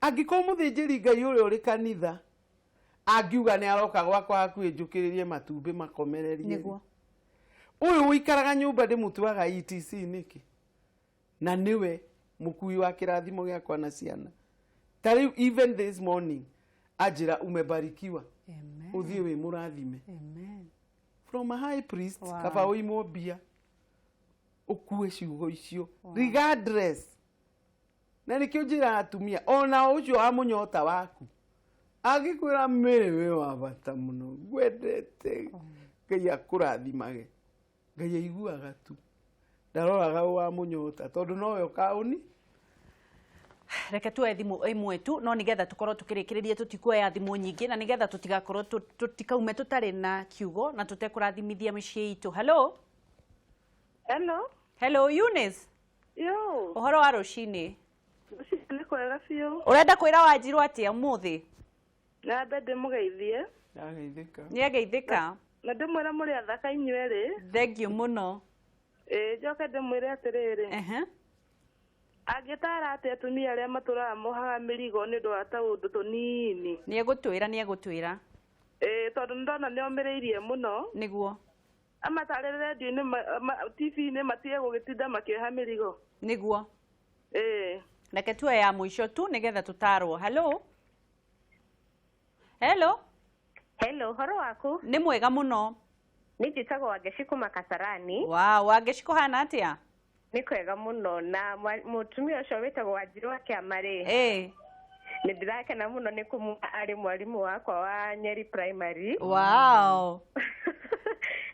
Angĩkorwo mũthĩnjĩri Ngai ũrĩa ũrĩ kanitha angiuga nĩ aroka gwakwa hakuhĩ njũkĩrĩrie matumbĩ makomererie. Nĩguo. Ũyũ ũikaraga nyũmba ndĩmũtuaga ETC nĩkĩ? Na nĩwe mũkui wa kĩrathimo gĩakwa na ciana. Ta rĩu even this morning anjĩra umebarikiwa. Amen. Ũthiĩ wĩ mũrathime. Amen. From a high priest, Wow. kaba ũimwo mbia ũkue ciugo icio. Wow. Regardless. Na nĩkĩo njĩraga atumia ona ũcio wa mũnyota waku angĩkwĩra mĩrĩ wĩ wa bata mũno ngwendete, Ngai akũrathimage, Ngai aiguaga tu, ndaroraga wa mũnyota tondũ nowe ũkaũni. Reke tuoe thimũ ĩmwe tu, no nĩgetha tũkorwo tũkĩrĩkĩrĩria, tũtikuoya thimũ nyingĩ, na nĩgetha tũtigakorwo tũtikaume tũtarĩ na kiugo na tũtekũrathimithia mĩciĩ itũ. Hello. Hello. Hello Eunice. Yo. Ũhoro wa rũcinĩ? Rũcinĩ nĩ kwega biũ. Ũrenda kwĩra Wanjirũ atĩa ũmũthĩ? Nyambe ndĩmũgeithie. Ndageithĩka. Nĩageithĩka. Na ndĩmwĩre mũrĩ athaka inyuĩ erĩ. Thengiũ mũno. Ĩĩ, njoke ndĩmwĩre atĩrĩrĩ. Ehe. Angĩtara atĩ atumia arĩa matũraga mohaga mĩrigo nĩ ũndũ wa taũndũ tũnini. Nĩegũtwĩra, nĩegũtwĩra. Ĩĩ, tondũ nĩndona nĩomĩrĩirie mũno. Nĩguo. Amatarĩre redio-inĩ, TV-inĩ matige gũgĩtinda makĩoha mĩrigo. Nĩguo. Ĩĩ. Reke tuoe ya mũico tu nĩgetha tũtarwo. Hello. Hello. Hello, horo waku? Nĩ mwega mũno. Nĩ njĩtagwo Wangeci kuma Kasarani. Wow, Wangeci kũhana atĩa? Nĩ kwega mũno, na mũtumia ũcio wĩtagwo Wanjirũ wa Kĩama rĩ. Ĩĩ. Nĩ ndĩrakena mũno nĩ kũmuona arĩ mwarimũ wakwa wa Nyeri Primary. Wow.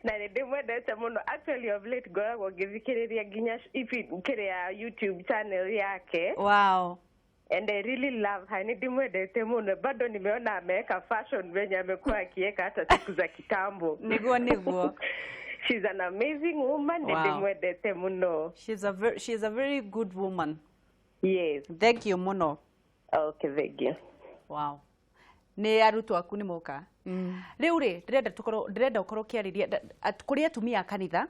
Na nĩ ndĩmwendete mũno. Actually, of late ngoragwo ngĩthikĩrĩria nginya kĩrĩa YouTube channel yake. Wow. And I really love her. Nĩ ndĩmwendete mũno. Bado nimeona ameweka fashion venye amekuwa akiweka hata siku za kitambo. Niguo niguo. She's an amazing woman. Nĩ Wow. ndĩmwendete mũno. She's a very good woman. Yes. Thank you mũno. Okay, thank you. Wow. Nĩ arutwo aku nĩ moka. Rĩu rĩ, ndĩrenda tũkorwo, ndĩrenda ũkorwo ũkĩarĩria kũrĩ atumia a kanitha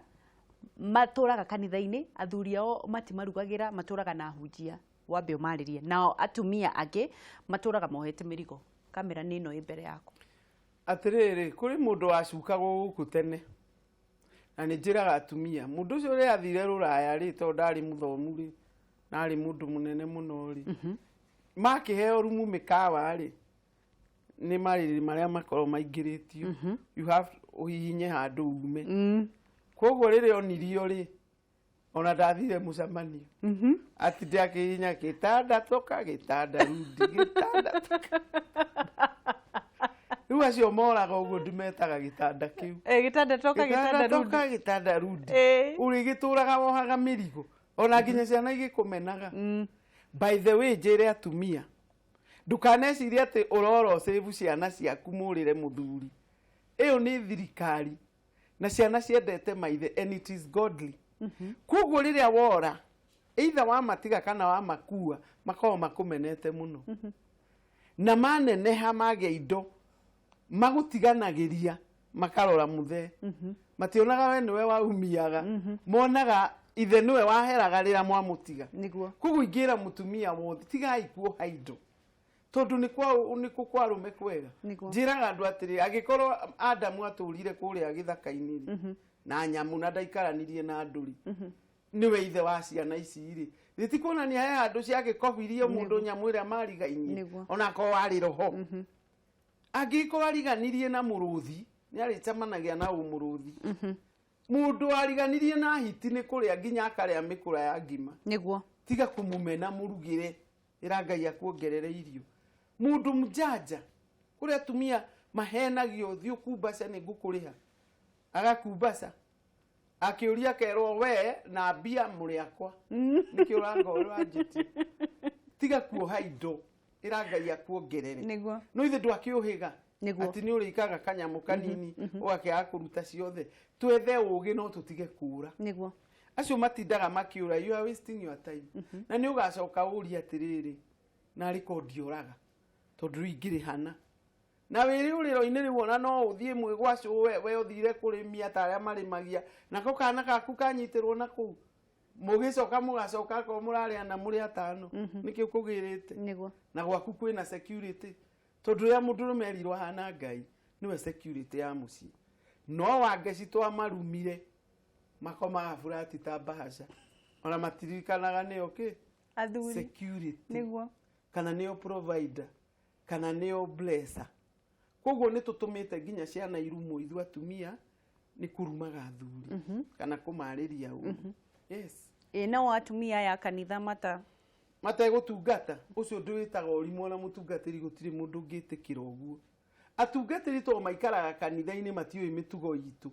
matũraga kanitha-inĩ, athuri ao matimarugagĩra, matũraga na ahunjia, wambe ũmarĩrie. Nao atumia angĩ matũraga mohete mĩrigo. Kamera nĩ ĩno ĩ mbere yaku. Atĩrĩrĩ, kũrĩ mũndũ wacukagwo gũkũ tene, na nĩ njĩraga atumia, mũndũ ũcio ũrĩa athire rũraya rĩ, tondũ ndarĩ mũthomu rĩ, na arĩ mũndũ mũnene mũno rĩ, makĩheo rumu mĩkawa rĩ, nĩ marĩrĩ marĩa makorwo maingĩrĩtio, you have ũhihinye handũ ume. Koguo rĩrĩa onirio rĩ, ona ndathire mũcemanio, atinde akĩhihinya gĩtanda toka gĩtanda rudi gĩtanda toka. Rĩu acio moraga ũguo ndimetaga gĩtanda kĩu. Gĩtanda toka gĩtanda rudi. Toka gĩtanda rudi. Ũrĩgĩtũraga wohaga mĩrigo ona nginya ciana igĩkũmenaga. By the way, njĩre atumia, ndũkanecirie atĩ ũrora ũsave ciana ciaku mũrĩre mũthuri. Ĩyo nĩ thirikari na ciana ciendete maithe, and it is godly. Koguo rĩrĩa wora, either wamatiga kana wamakua, makoragwo makũmenete mũno. Na maneneha magĩa indo, magũtiganagĩria makarora mũthee. Mationaga we nĩwe waumiaga, monaga ithe nĩwe waheraga rĩrĩa mwamũtiga. Niguo. Koguo ingĩra mũtumia wothe, tigai kuoha indo, tondũ nĩ kwa nĩ kũ kwa arũme kwega. Nĩguo. Njĩraga andũ atĩrĩ, angĩkorwo Adamu atũrire kũrĩa gĩthaka-inĩ rĩ, na nyamũ na ndaikaranirie na andũ rĩ, nĩwe ithe wa ciana ici rĩ, rĩtikuonania he handũ ciagĩkobirie mũndũ nyamũ ĩrĩa marigainie, Nĩguo. onakorwo warĩ roho. Angĩkorwo ariganirie na mũrũthi, nĩ arĩcemanagia na ũmũrũthi. Mũndũ ariganirie na hiti nĩ kũrĩa nginya akarĩa mĩkũra ya ngima. Nĩguo. Tiga kũmũmena, mũrugĩre, ĩra Ngai akuongerere irio. Mũndũ mjanja, kũrĩ atumia mahenagio, thiĩ ũkumbaca nĩ ngũkũrĩha, agakumbaca akĩũria akerwo we na mbia mũrĩ akwa, nĩkĩ ũranga ũranjĩtie. Tiga kuoha indo, ĩra Ngai akuongerere. Nĩguo. No ithe ndwakĩũhĩga Nĩguo. atĩ nĩ ũrĩikaga kanyamũ kanini ũgakĩaga kũruta ciothe. Twethe ũgĩ no tũtige kũra. Nĩguo. Acio matindaga makĩũra, you are wasting your time. Na nĩ ũgacoka ũrie atĩrĩrĩ, narĩ ko ndioraga, tondũ rĩu ingĩrĩhana na wĩrĩ ũrĩro-inĩ rĩu, ona no ũthiĩ mwĩgwacũ, we ũthire kũrĩmia ta arĩa marĩmagia, nako kana gaku kanyitĩrwo na kũu, mũgĩcoka mũgacoka akorwo mũrarĩa na mũrĩ atano, nĩkĩ ũkũgĩrĩte? Nĩguo. Na gwaku kwĩna security, tondũ rĩrĩa mũndũrũme erirwo ahana Ngai, nĩwe security ya mũciĩ. No wangeci twamarumire makomaga burati ta mbahaca, ona matiririkanaga nĩo kĩ Athuri. Security. Nĩguo. Kana nĩo provider, kana nĩo blesser. Koguo nĩ tũtũmĩte nginya ciana irumwo ithuĩ atumia nĩ kũrumaga athuri kana kũmarĩria ũru. Yes. Ĩ nao atumia aya a kanitha mata mategũtungata, ũcio ũndũ wĩtaga ũrimũ. Ona mũtungatĩri gũtirĩ mũndũ ũngĩtĩkĩra ũguo. Atungatĩri to maikaraga kanitha-inĩ, matiũĩ mĩtugo itũ.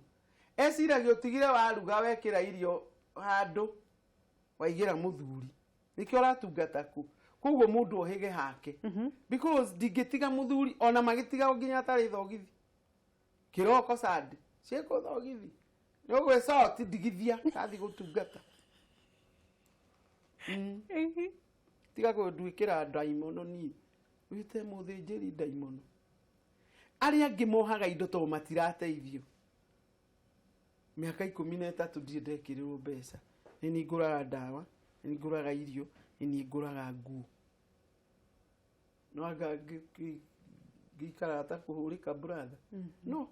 Eciragia ũtigire waruga, wekĩra irio handũ, waigĩra mũthuri, nĩkĩo ũratungata kũ. Koguo mũndũ ohĩge hake, because ndingĩtiga mũthuri ona magĩtiga nginya atarĩ thogithi kĩroko sande ciĩkũ thogithi nĩ ũgwĩcoti ndigithia kathi gũtungata. Tiga kũnduĩkĩra ndaimono, niĩ wĩte mũthĩnjĩri ndaimono. Arĩa angĩ mohaga indo tondũ matirateithio. Mĩaka 13 ndirĩ ndekĩrĩrwo mbeca. Nĩ niĩ ngũraga ndawa, nĩ niĩ ngũraga irio, nĩ niĩ ngũraga nguo. No anga ngĩikaraga ta kũhũrĩka, brother, no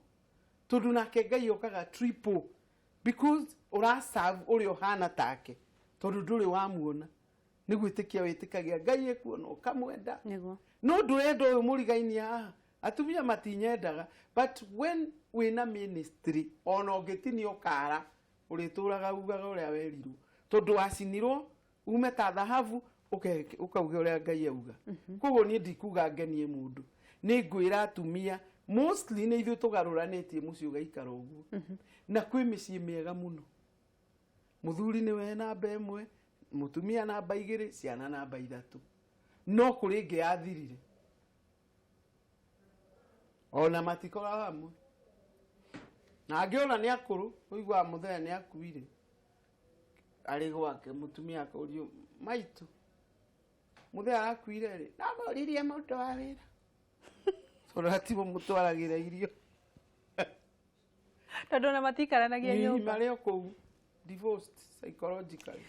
tondũ nake Ngai okaga triple, because ũraserve ũrĩa ũhana take, tondũ ndũrĩ wamuona, nĩ gwĩtĩkia wĩtĩkagia Ngai ekuona ũkamwenda. Nĩguo. No ndũrenda ũyũ mũrigainie haha. Atumia matinyendaga, but when wĩna ministry, ona ũngĩtinio kara, ũrĩtũraga ugaga ũrĩa werirwo, tondũ wacinirwo ume ta thahabu. Ũkauge ũrĩa Ngai auga. Koguo niĩ ndikuga ngenie mũndũ, nĩ ngwĩra atumia mostly nĩ ithuĩ tũgarũranĩtie mũciĩ ũgaikara ũguo. Na kwĩ mĩciĩ mĩega mũno, mũthuri nĩwe namba 1, mũtumia namba 2, ciana namba 3, no kũrĩ ĩngĩ yathirire ona matikoragwo hamwe, na angĩ ona nĩ akũrũ, ũiguaga mũthenya nĩ akuire arĩ gwake, mũtumia akorio, "Maitũ, mũthenya arakuire rĩ?" "No mũririe mũndũ wa wĩra, tondũ atigo mũtwaragĩra irio." Tondũ ona matikaranagia Hihi nyũmba. Marĩ o kũu divorced psychologically.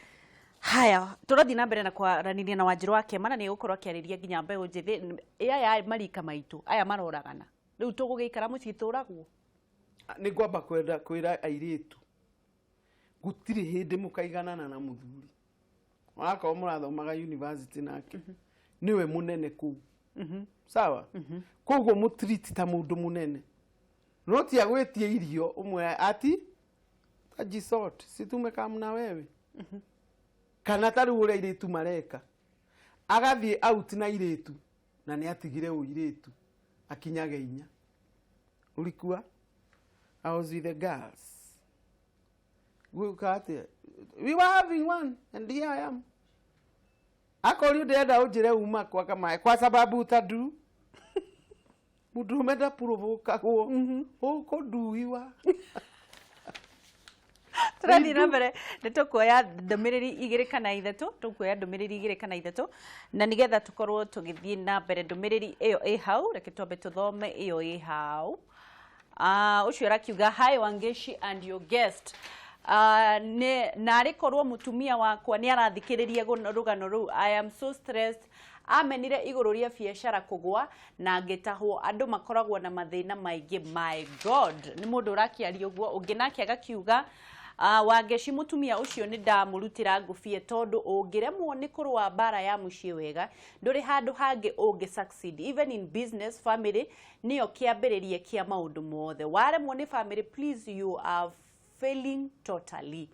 Haya, tũrathiĩ na mbere na kwaranĩria na Wanjirũ wa Kĩama, na nĩ egũkorwo akĩarĩria nginya mbeũ njĩthĩ aya marika maitũ aya maroragana. Rĩu tũgũgĩikara mũciĩ tũragwo. Nĩ ngwamba kwenda kwĩra airĩtu, gũtirĩ hĩndĩ mũkaiganana na mũthuri. Wakorwo mũrathomaga university nake, nĩwe mũnene kũu, sawa? Koguo mũtreat ta mũndũ mũnene, no ti agwĩtie irio ũmwe ati tajisort situme kamna wewe, kana ta rĩu ũrĩa airĩtu mareka, agathiĩ out na airĩtu na nĩ atigire ũirĩtu akinyage 4, ulikuwa, "I was with the girls." Gwĩka atĩa? "We were having one and here I am." Akorio, "Ndĩrenda ũnjĩre uma kwa kamae kwa sababu utadu mũndũrũme ndapurũbũkagwo ũkũnduiwa." Tũrathiĩ na mbere, nĩ tũkuoya ndũmĩrĩri 2 kana 3, tũkuoya ndũmĩrĩri 2 kana 3, na nĩgetha tũkorwo tũgĩthiĩ na mbere. Ndũmĩrĩri ĩyo ĩ hau, reke twambe tũthome ĩyo ĩ hau. Ũcio arakiuga, "Hi Wangeshi and your guest. Nĩ narĩ korwo mũtumia wakwa nĩ arathikĩrĩria rũgano rũu. I am so stressed. Amenire igũrũ rĩa biacara kũgwa na ngĩtahwo. Andũ makoragwo na mathĩna maingĩ, my God." Nĩ mũndũ ũrakĩaria ũguo. Ũngĩ nake agakiuga, "Wangeci, mũtumia ũcio nĩ ndamũrutĩra ngũbia, tondũ ũngĩremwo nĩ kũrũa mbara ya mũciĩ wega, ndũrĩ handũ hangĩ ũngĩ succeed, even in business. Family nĩyo kĩambĩrĩria kĩa maũndũ mothe. Waremwo nĩ family, please, you are failing totally."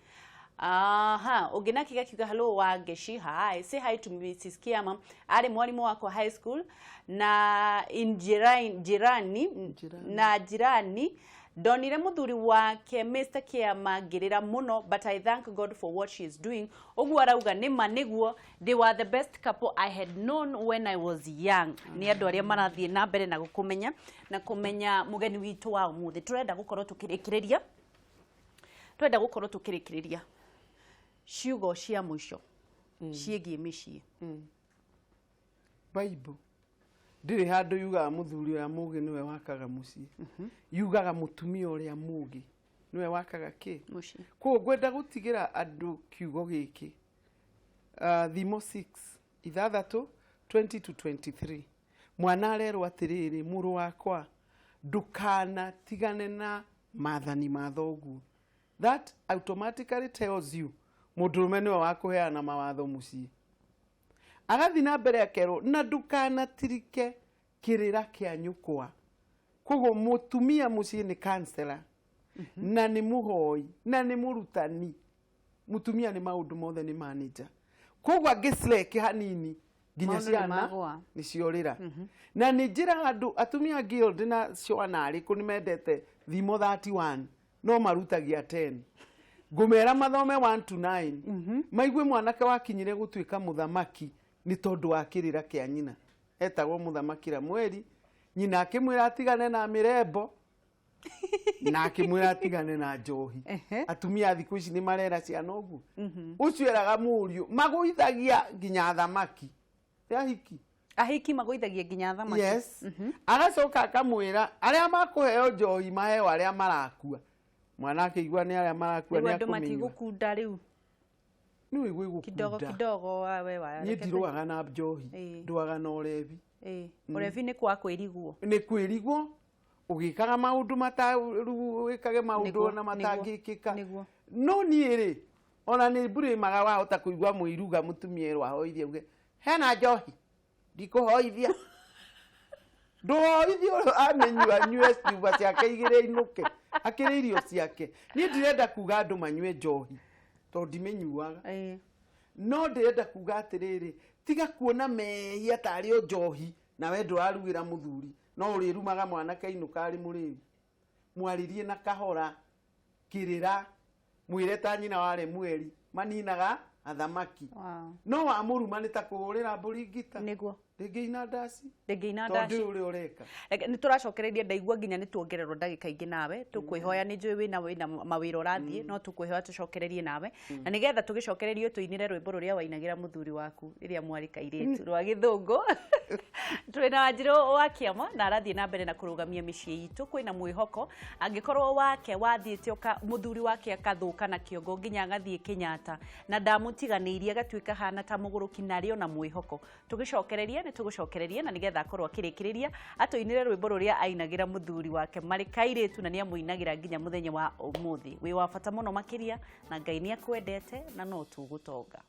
Aha, ũngĩ nake gakiuga, "Hello Wangeshi, hi. Say hi to Mrs. Kiama. Arĩ mwarimũ wakwa high school na in jirani, jirani, Jirani. Na jirani. Ndonire mũthuri wake Mr. Kiama ngĩrĩra mũno, but I thank God for what she is doing." Ũguo arauga nĩma nĩguo, they were the best couple I had known when I was young. Nĩ andũ arĩa marathiĩ na mbere na gũkũmenya na kũmenya mũgeni witũ wa ũmũthĩ. Tũrenda gũkorwo tũkĩrĩkĩrĩria, twenda gũkorwo tũkĩrĩkĩrĩria ciugo cia mũico ciĩgiĩ mĩciĩ. Bible ndĩrĩ handũ yugaga mũthuri ũrĩa mũgĩ nĩwe wakaga mũciĩ. Yugaga mũtumia ũrĩa mũgĩ nĩwe wakaga kĩ? Mũciĩ. Koguo ngwenda gũtigĩra andũ kiugo gĩkĩ, Thimo 6 6, 20 to 23. Mwana arerwo atĩrĩrĩ, "Mũrũ wakwa, ndũkanatigane na maathani ma thoguo." That automatically tells you mũndũrũme nĩwe wa kũheana mawatho mũciĩ. Agathiĩ na mbere akerwo, "Na ndũkanatirike kĩrĩra kĩa nyũkwa." Koguo mũtumia mũciĩ nĩ counselor na nĩ mũhoi na nĩ mũrutani. Mũtumia nĩ maũndũ mothe, nĩ manager. Koguo angĩslek hanini nginya Maũndũ nĩ ciana magũa. Nĩ ciorĩra. Na nĩ njĩraga andũ atumia guild na ciana arĩkũ nĩ mendete Thimo 31 no marutagia 10, ngũmera mathome 1 to 9, maigue mwanake wakinyire gũtuĩka mũthamaki nĩ tondũ wa kĩrĩra kĩa nyina. Etagwo Mũthamaki Ramueli. Nyina akĩmwĩra atigane na mĩrembo na akĩmwĩra atigane na njohi. Atumia a thikũ ici nĩ marera ciana ũguo. Ũcio eraga mũriũ magũithagia nginya thamaki ahiki. Ahiki magũithagia nginya thamaki. Yes. Agacoka akamwĩra arĩa makũheo njohi maheo arĩa marakua. Mwana akĩigua nĩ arĩa marakua Rĩu nĩ andũ akũmĩnyua. Matigũkunda rĩu. Nĩ ũigua Kidogo igũkunda. Kidogo wawe wa Niĩ ndirũaga na njohi. Ndũaga na ũrevi. Ũrevi nĩ kwa kwĩrigwo. Nĩ kwĩrigwo ũgĩkaga maũndũ mata rĩu wĩkage maũndũ ona matangĩkĩka. No niĩ rĩ, ona nĩ mburĩmaga wahota kũigua mũiruga mũtumia erwo ahoithie, uge hena njohi, ndikũhoithia. Ndũhoithie ũrĩa amĩnyua, anyue ciuba ciake 2, ainũke akĩrĩ irio ciake. Niĩ ndirenda kuga andũ manyue njohi tondũ ndimĩnyuaga. No ndĩrenda kuga atĩrĩrĩ, tiga kuona mehia tarĩ o njohi na we ndũrarugĩra mũthuri, no ũrĩrumaga mwanake ainũka arĩ mũrĩu. Mwarĩrie na kahora, kĩrĩra, mwĩre ta nyina wa Lemueli, maninaga athamaki. Wow. No wamũruma nĩ ta kũhũrĩra mbũri ngita. Nĩguo. Ndĩngĩina ndaci. Ndĩngĩina Tondũ ndaci. ndũĩ ũrĩa ũreka. Reke, nĩ tũracokereria ndaigua nginya nĩ tuongererwo ndagĩka ingĩ nawe tũkwĩhoya nĩ njũĩ wĩna mawĩra ũrathiĩ no tũkwĩhoya tũcokererie nawe na nĩgetha tũgĩcokererie tũinĩre rwĩmbo rũrĩa wainagĩra mũthuri waku rĩrĩa mwarĩ kairĩtu rwa gĩthũngũ. Twĩna Wanjirũ wa Kĩama na arathiĩ na mbere na kũrũgamia mĩciĩ itũ kwĩna mwĩhoko angĩkorwo wake wathiĩte ũka mũthuri wake akathũka na kĩongo nginya agathiĩ Kenyatta na ndamũtiganĩirie agatuĩka hana ta mũgũrũki na arĩ ona mwĩhoko. Tũgĩcokererie nĩ tũgũcokereria na nĩgetha akorwo akĩrĩkĩrĩria atũinĩre rwĩmbo rũrĩa ainagĩra mũthuri wake marĩ kairĩtu na nĩamũinagĩra nginya mũthenya wa ũmũthĩ. Wĩ wa bata mũno makĩria na Ngai nĩ akwendete na no tũgũtonga.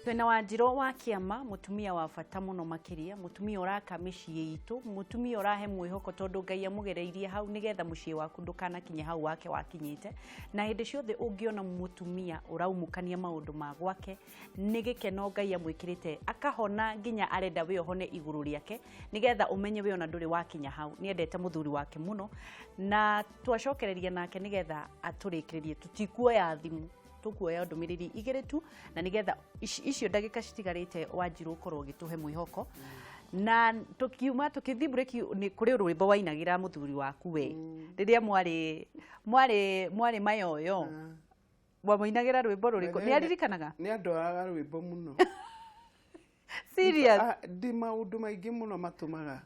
Twĩna Wanjirũ wa Kĩama, mũtumia wa bata mũno makĩria, mũtumia ũraka mĩciĩ itũ, mũtumia ũrahe mwĩhoko tondũ Ngai amũgereirie hau nĩgetha mũciĩ waku ndũkanakinye hau wake wakinyĩte. Na hĩndĩ ciothe ũngĩona mũtumia ũraumũkania maũndũ ma gwake, nĩ gĩkeno Ngai amwĩkĩrĩte, akahona nginya arenda we ũhone igũrũ rĩake, nĩgetha ũmenye we ona ndũrĩ wakinya hau. Nĩ endete mũthuri wake mũno, na twacokereria nake nĩgetha atũrĩkĩrĩrie, tũtikuoya thimũ, tũkuoya ndũmĩrĩri igĩrĩ tu na nĩgetha icio ndagĩka citigarĩte Wanjirũ ũkorwo ũgĩtũhe mwĩhoko. Na tũkiuma tũkĩthiĩ break nĩ kũrĩ rwĩmbo wainagĩra mũthuri waku we rĩrĩa mwarĩ mayoyo. Wamũinagĩra rwĩmbo rũrĩkũ? Nĩ aririkanaga? Nĩ andwaraga rwĩmbo mũno. Serious? Ndĩ maũndũ maingĩ mũno matũmaga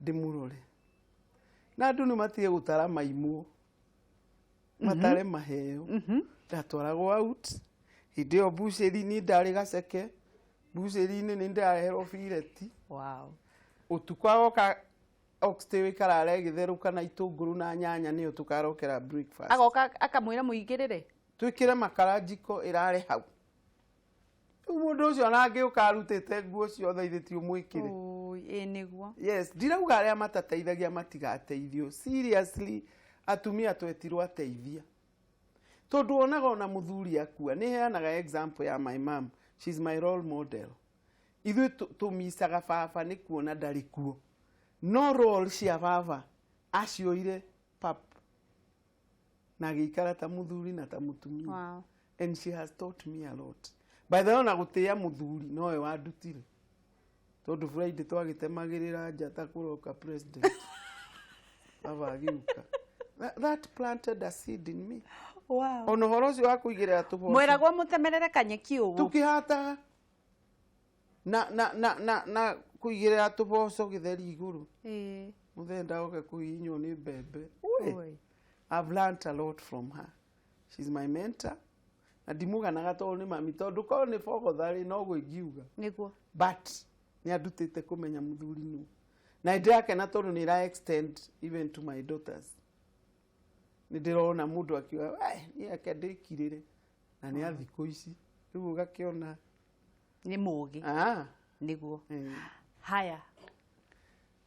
ndĩmũrore. Na andũ nĩ matige gũtara maimwo. Matare maheo. Ndatwaragwo out. Hĩndĩ ĩyo mbucĩri niĩ ndarĩ gaceke. Mbucĩri-inĩ nĩ ndareherwo bireti. Wow. Ũtukũ agoka oxtail ĩkarara ĩgĩtherũka na itũngũrũ na nyanya nĩyo tũkarokera breakfast. Agoka akamwĩra mũigĩrĩre? Twĩkĩre makara njiko ĩrare hau. Rĩu mũndũ ũcio ona angĩũka arutĩte nguo ciothe ithe ti ũmwĩkĩre. Oi, ĩ nĩguo. Yes, ndirauga arĩa matateithagia matigateithio. Seriously, atumia twetirwo ateithia. Tondũ wonaga ona mũthuri akua, nĩ heanaga example ya my mom. She's my role model. Ithuĩ tũmicaga baba nĩ kuona ndarĩ kuo. No role cia baba acioire pap na agĩikara ta mũthuri na ta mũtumia. Wow. And she has taught me a lot. By the way, ona gũtĩĩa mũthuri nowe wandutire. Tondũ Friday twagĩtemagĩrĩra njata kũroka president. Baba agĩũka. That planted a seed in me. Wow. Ona ũhoro ũcio wa kũigĩrĩra tũboco. Mwĩragwo mũtemerere kanyeki ũguo. Tũkĩhataga. Na kũigĩrĩra tũboco gĩtheri igũrũ. Mũthee ndagoke kũhihinywo nĩ mbembe. Ui. Ui. I've learned a lot from her. She's my mentor. Na ndimũganaga tondũ nĩ mami, tondũ korwo nĩ bogotha-rĩ, noguo ingiuga. Nĩguo. But nĩ andutĩte kũmenya mũthuri nũ. Na nĩndĩrakena tondũ nĩ ĩra extend even to my daughters. Nĩ ndĩrona mũndũ akiuga, niĩ reke ndĩkirĩre. Na nĩ a thikũ ici. Rĩu ũgakĩona. Nĩ mũgĩ. Nĩguo. Haya.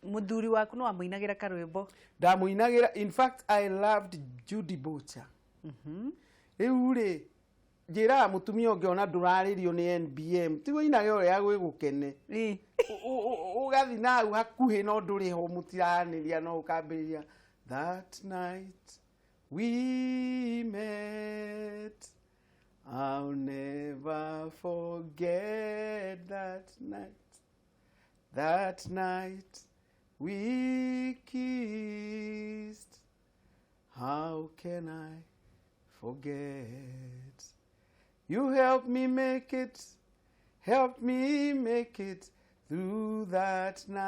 Mũthuri waku no amũinagĩra karwĩmbo? Ndamũinagĩra. In fact, I loved Judy Butcher. Rĩu rĩ, njĩraga mũtumia ũngĩona ndũrarĩrio nĩ NBM, ti wĩinage ũrĩa gwĩgũkene. Ũgathiĩ na hau hakuhĩ no ndũrĩ ho mũtiranĩria no ũkambĩrĩria that night we met, I'll never forget that night. That night we kissed. How can I forget? You helped me make it, helped me make it through that night.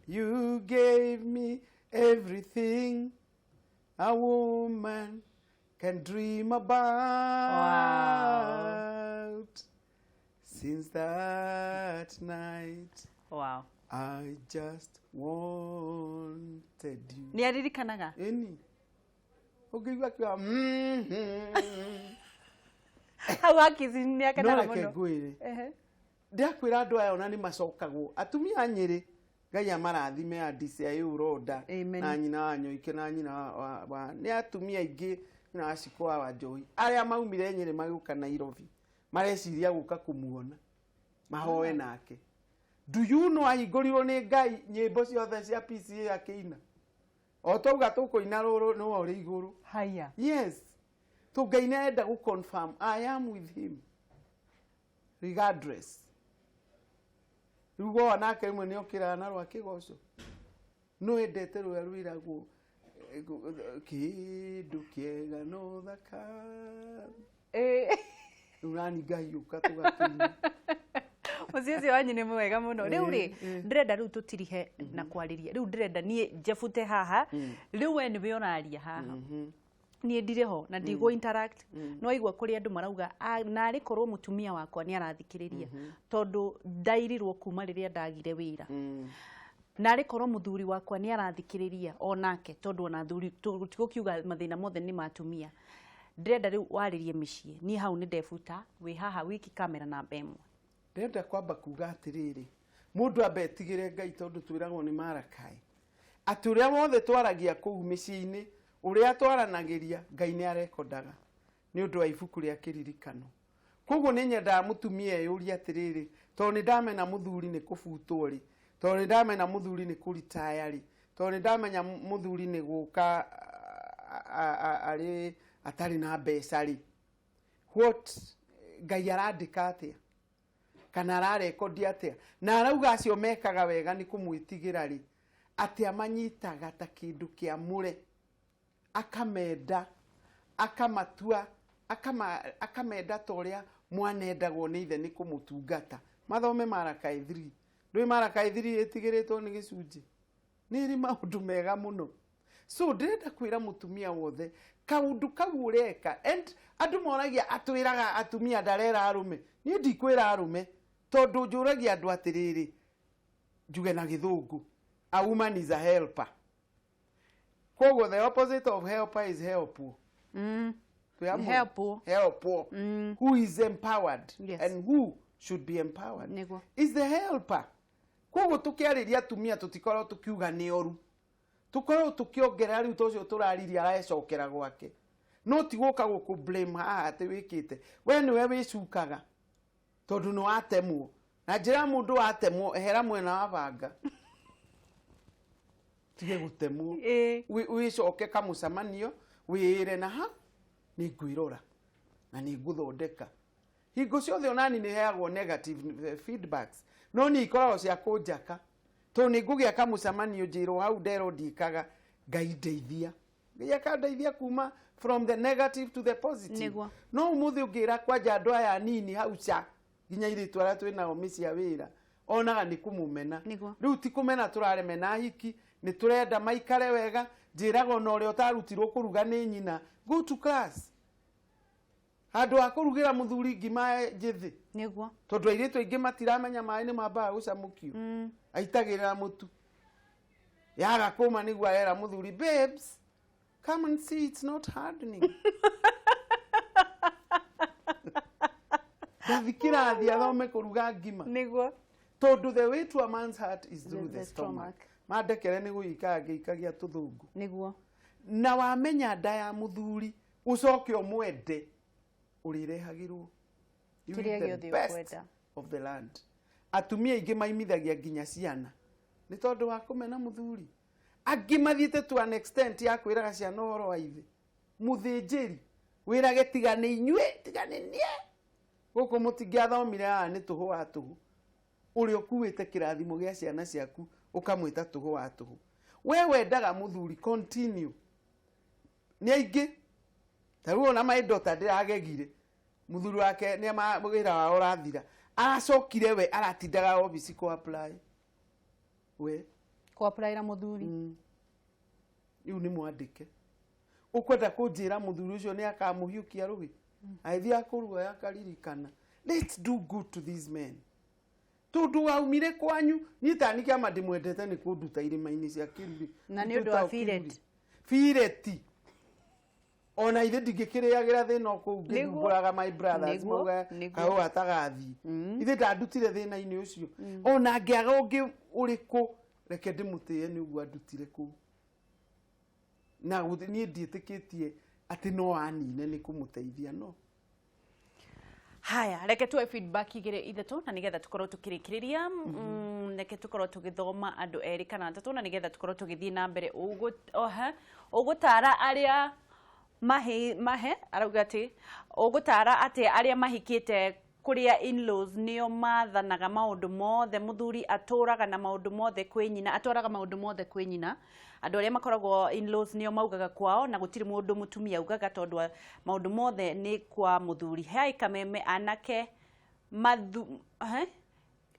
You gave me everything a woman can dream about. Wow. Since that night, Wow. I just wanted you. Nĩ aririkanaga? Ĩni. Ũngĩigua akiuga, mm-hmm. Hau hakici nĩ No akenaga reke mũno. ngwĩre, Ehe. ndakwĩra andũ aya ona nĩ macokagwo atumia a Nyĩrĩ, Ngai amarathime, a DCI Ũronda Amen. na nyina wa Nyoike na nyina wa nĩ atumia aingĩ, nyina wa Cikũ wa Wanjohi, arĩa maumire Nyĩrĩ magĩũka Nairobi mareciria gũka kũmuona mahoe nake. Do you know ahingũrirwo nĩ Ngai nyĩmbo ciothe cia PCA akĩina, o twauga tũkũina rũrũ nĩwe ũrĩ igũrũ. Haya. Yes, to Ngai nĩ arenda gũ confirm I am with him regardless. Rĩu woa nake rĩmwe nĩ okĩraga na rwa kĩgoco, no endete rũrĩa rwĩragwo kĩndũ kĩega no thaka. Rĩu nani ngahiũka tũgakĩina. Mũciĩ ũcio wanyu nĩ mwega mũno. Rĩu rĩ, ndĩrenda rĩu tũtirihe na kwarĩria. Rĩu ndĩrenda niĩ njebute haha. Rĩu we nĩwe ũraria haha, niĩ ndirĩ ho na ndigũ interact. No aigua kũrĩ andũ marauga, "Ah, narĩ korwo mũtumia wakwa nĩ arathikĩrĩria, tondũ ndairirwo kuma rĩrĩa ndagire wĩra. Narĩ korwo mũthuri wakwa nĩ arathikĩrĩria onake, tondũ ona athuri tũtigũkiuga mathĩna mothe nĩ ma atumia." Ndĩrenda rĩu warĩrie mĩciĩ. Niĩ hau nĩ ndebuta wĩ haha wiki kamera namba 1. Ndĩrenda kwamba kuga atĩrĩrĩ, mũndũ ambe etigĩre Ngai, tondũ twĩragwo nĩ Marakai atĩ ũrĩa wothe twaragia kũu mĩciĩ-inĩ, ũrĩa twaranagĩria, Ngai nĩ arekondaga nĩ ũndũ wa ibuku rĩa kĩririkano. Koguo nĩ nyendaga mũtumia eyũrie atĩrĩrĩ, tondũ nĩ ndamena mũthuri nĩ kũbutwo rĩ, tondũ nĩ ndamena mũthuri nĩ kũritaya rĩ, tondũ nĩ ndamenya mũthuri nĩ gũka arĩ atarĩ na mbeca rĩ, what Ngai arandĩka atĩa kana ararekondi atĩa? Na arauga acio mekaga wega nĩ kũmwĩtigĩra rĩ, atĩ amanyitaga ta kĩndũ kĩamũre, akamenda, akamatua, akamenda ta ũrĩa mwanendagwo nĩ ithe nĩ kũmũtungata. Mathome Marakai 3. Ndũĩ Marakai 3 ĩtigĩrĩtwo nĩ gĩcunjĩ nĩ ĩrĩ maũndũ mega mũno. So ndĩrenda kwĩra mũtumia wothe kaũndũ kau ũreka, and andũ moragia atwĩraga atumia, ndarera arũme. Niĩ ndikwĩra arũme, tondũ njũragia andũ atĩrĩrĩ, njuge na Gĩthũngũ, a woman is a helper. Koguo the opposite of helper is help. Twĩ hamwe? Helpwo. Helpwo. Who is empowered and who should be empowered is the helper. Koguo tũkĩarĩria atumia tũtikorwo tũkiuga nĩ oru, tũkorwo tũkĩongerera rĩu ta ũcio tũraririe arecokera gwake, no ti gũka gũkũ blame haha atĩ wĩkĩte we nĩwe wĩcukaga tondũ nĩ watemwo na njĩra ya mũndũ watemwo, ehera mwena wa banga, tige gũtemwo. Wĩcoke kamũcemanio wĩĩre na ha nĩ ngwĩrora na nĩ ngũthondeka. Hingo ciothe onani nĩ heagwo negative feedbacks, no niĩ ikoragwo cia kũnjaka, tondũ nĩ ngũgĩa kamũcemanio njĩrwo hau nderwo ndiĩkaga. Ngai ndeithia, Ngai akandeithia kuma from the negative to the positive. No ũmũthĩ ũngĩra kwanja andũ aya anini hau ca nginya airĩtu arĩa twĩ nao mĩciĩ ya wĩra onaga nĩ kũmũmena. Rĩu ti kũmena tũraremena ahiki, nĩ tũrenda maikare wega. Njĩraga ona ũrĩa ũtarutirwo kũruga nĩ nyina, go to class handũ ha kũrugĩra mũthuri ngima njĩthĩ. Tondũ airĩtu aingĩ matiramenya maĩ nĩ mambaga gũcamũkio, aitagĩrĩra mũtu, yaga kũma nĩguo arera mũthuri, "Babes, come and see, it's not hardening." Ndathi kĩrathi athome kũruga ngima. Tondũ the way to a man's heart is through the the stomach. stomach. Mandekere nĩ gũgĩikara ngĩikagia tũthũngũ. Na wamenya nda ya mũthuri, ũcoke ũmwende, ũrĩrehagĩrwo. You Kĩrĩa eat the gĩothe best ũkwenda. of the land. Atumia aingĩ maimithagia nginya ciana nĩ tondũ wa kũmena mũthuri. Angĩ mathiĩte to an extent ya kwĩraga ciana ũhoro wa ithe mũthĩnjĩri, wĩrage tiga nĩ inyuĩ, tiga nĩ niĩ, gũkũ mũtingĩathomire haha, nĩ tũhũ wa tũhũ. Ũrĩa ũkuĩte kĩrathimo gĩa ciana ciaku ũkamwĩta tũhũ wa tũhũ. We wendaga mũthuri continue nĩ aingĩ ta rĩu ona my daughter ndĩragegire mũthuri wake nĩ wĩra wao ũrathira, aracokire we aratindaga obici kũ apply we. Kũapplyĩra mũthuri. Rĩu nĩ mwandĩke ũkwenda kũnjĩra mũthuri ũcio nĩ akamũhiũkia rũhĩ agĩthiĩ akũruga akaririkana. Let's do good to these men, tondũ waumire kwanyu. Niĩ tani kĩama ndĩmwendete nĩ kũnduta irĩma-inĩ cia Kĩrurĩ. Na nĩ ũndũ wa Twĩtagwo Firet. Kĩrurĩ. Fireti. Ona ithe ndingĩkĩrĩagĩra thĩna o kũu ngĩthumbũraga my brothers. Mauga kahũa tagathiĩ ithe ndandutire thĩna-inĩ ũcio, ona ngĩaga ũngĩ ũrĩkũ, reke ndĩmũtĩe nĩ ũguo andutire kũu. Na niĩ ndiĩtĩkĩtie atĩ no anine nĩ kũmũteithia no. Haya, reke tuoe feedback igĩrĩ ithatũ na nĩgetha tũkorwo tũkĩrĩkĩrĩria. Reke tũkorwo tũgĩthoma andũ erĩ kana atatũ na nĩgetha tũkorwo tũgĩthiĩ na mbere. Oha, ũgũtara arĩa mahe mahe arauga atĩ ũgũtara atĩ arĩa mahikĩte kũrĩa in-laws nĩo mathanaga maũndũ mothe, mũthuri atũraga na maũndũ mothe kwĩ nyina, atwaraga maũndũ mothe kwĩ nyina. Andũ arĩa makoragwo in-laws nĩo maugaga kwao na gũtirĩ mũndũ mũtumia augaga tondũ maũndũ mothe nĩ kwa mũthuri. Hai Kameme, anake mathu he?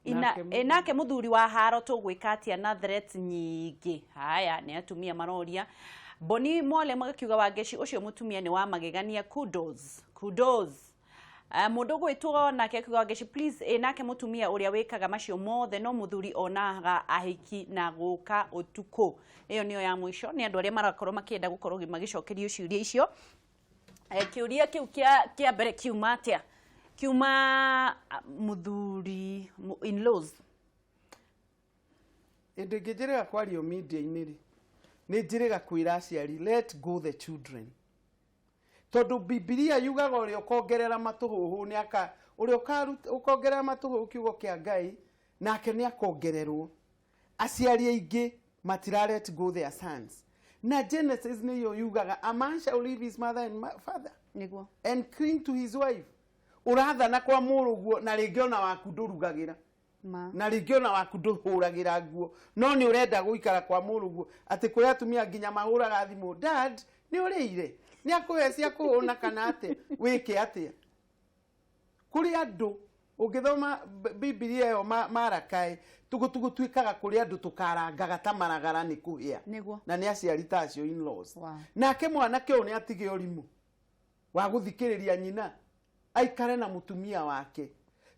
Ina, Nake nake mũthuri wa haro tũgwĩka atĩa na threats nyingĩ? Haya, nĩ atumia maroria. Boni Mwale magakiuga, Wangeci, ũcio mũtumia nĩ wa magegania, kudos, kudos. Mũndũ gwĩtwo nake akiuga, Wangeci please, nake mũtumia ũrĩa wĩkaga macio mothe no mũthuri onaga ahiki na gũka ũtukũ. Ĩyo nĩyo ya mũico, nĩ andũ arĩa marakorwo makĩenda gũkorwo magĩcokerio ciũria icio. Kĩũria kĩu kĩa mbere kiuma atĩa? Kiuma mũthuri in-laws. Ĩndĩ ngĩnjĩrĩga kwario media-inĩ rĩ, nĩ njĩrĩga kwĩra aciari, let go the children, tondũ Bibilia yugaga ũrĩa ũkongerera matũhũhũ nĩ aka ũrĩa ũkongerera matũhũhũ kiugo kĩa Ngai nake nĩ akongererwo. Aciari aingĩ matira let go their sons, na Genesis nĩyo yugaga a man shall leave his mother and father and cling to his wife. Ũrathana kwa mũrũguo na rĩngĩ ona waku ndũrugagĩra ma na rĩngĩ ona waku ndũhũragĩra nguo, no nĩ ũrenda gũikara kwa mũrũguo, atĩ kũrĩ atumia nginya mahũraga thimũ, "Dad, nĩ ũrĩire? Nĩ akũhe cia kũhũna kana atĩa?" Wĩke atĩa? Kũrĩ andũ ũngĩthoma Bibilia ĩyo Marakaĩ tũgũtuĩkaga kũrĩ andũ tũkarangaga ta maragara nĩ kũhĩa. Na nĩ aciari ta acio in-laws. Nake mwanake ũyũ nĩ atige ũrimũ wa gũthikĩrĩria nyina, aikare na mũtumia wake,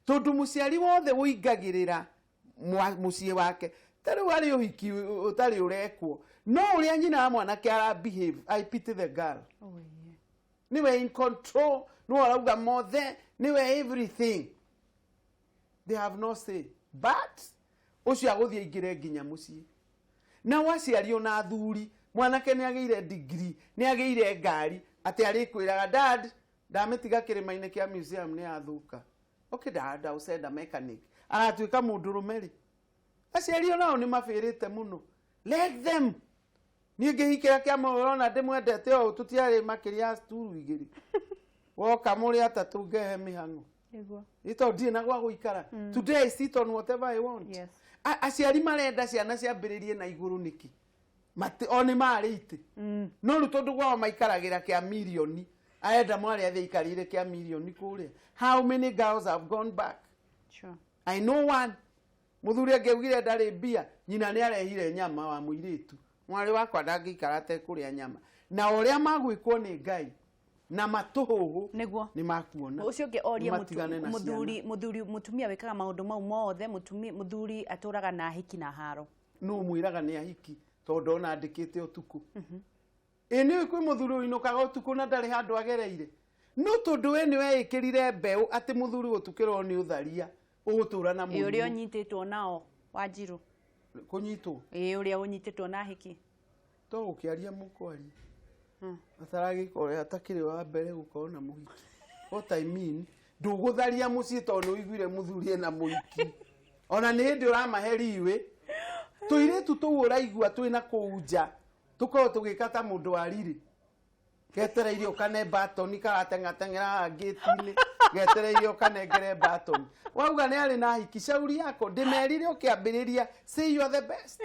tondũ mũciari wothe ũingagĩrĩra mũciĩ wake ta rĩu arĩ ũhiki ũtarĩ ũrekwo, no ũrĩa nyina wa mwanake ara behave, I pity the girl. Oh, yeah. Niwe in control, niwe arauga mothe, niwe everything. They have no say, but ũcio agũthiĩ aingĩre nginya mũciĩ. Nao aciari ona athuri, mwanake nĩ agĩire degree, nĩ agĩire ngari, atĩ arĩkwĩraga, "Dad, ndamĩtiga kĩrĩma-inĩ kĩa museum nĩ yathũka." Okay dad, I'll send a mechanic. Aratuĩka mũndũrũme rĩ, aciari onao nĩ mabĩrĩte mũno. Let them. Niĩ ngĩhikĩra kĩama ũrona ndĩmwendete o tũtiarĩ makĩria ya cukuru igĩrĩ, woka mũrĩ atatũ ngehe mĩhang'o. Nĩ tondũ ndirĩ na gwa gũikara. Today I sit on whatever I want. Aciari marenda ciana ciambĩrĩrie na igũrũ nĩkĩ? O nĩ marĩ itĩ, no rĩu tondũ gwao maikaragĩra kĩa mirioni, arenda mwarĩ athiĩ aikarĩire kĩa mirioni kũrĩa. How many girls have gone back? I know one mũthuri angĩaugire ndarĩ mbia, nyina nĩ arehire nyama wa mũirĩtu, mwarĩ wakwa ndangĩikara atekũrĩa nyama, na ũrĩa magwĩkwo nĩ Ngai na matũhũhũ nĩ makuona. Ũcio ũngĩ orie. Matigane na Mũthuri, mũthuri, mũtumia wĩkaga maũndũ mau mothe, mũtumia, mũthuri atũraga na hiki na haro. Nũ mwĩraga nĩ ahiki? Tondũ ona andĩkĩte ũtukũ. Ĩ nĩ kwĩ mũthuri ũinũkaga ũtukũ na ndarĩ handũ agereire, no tondũ we nĩ weĩkĩrire mbeũ atĩ mũthuri gũtukĩrwo nĩ ũtharia, ũgũtũra na Ĩ ũrĩa mũrimũ. Ũnyitĩtwo nao, Wanjiru? Kũnyitwo? Ĩ ũrĩa ũnyitĩtwo na hiki. To gũkĩaria mũkwaria ataragĩka ũrĩa atakĩrĩ wa mbere gũkorwo na mũhiki. What I mean, ndũgũtharia mũciĩ tondũ nĩ ũiguire mũthuri ena mũhiki. Ona nĩ hĩndĩ ũramahe riwĩ tũirĩtu tũu ũraigua twĩna kũu nja, tũkorwo tũgĩka ta mũndũ wa riri getereire ũkane batoni, karateng'ateng'era haha ngĩti-inĩ getereire ũkanengere batoni. Wauga nĩ arĩ na hiki, shauri yako. Ndĩmerire ũkĩambĩrĩria, say you are the best.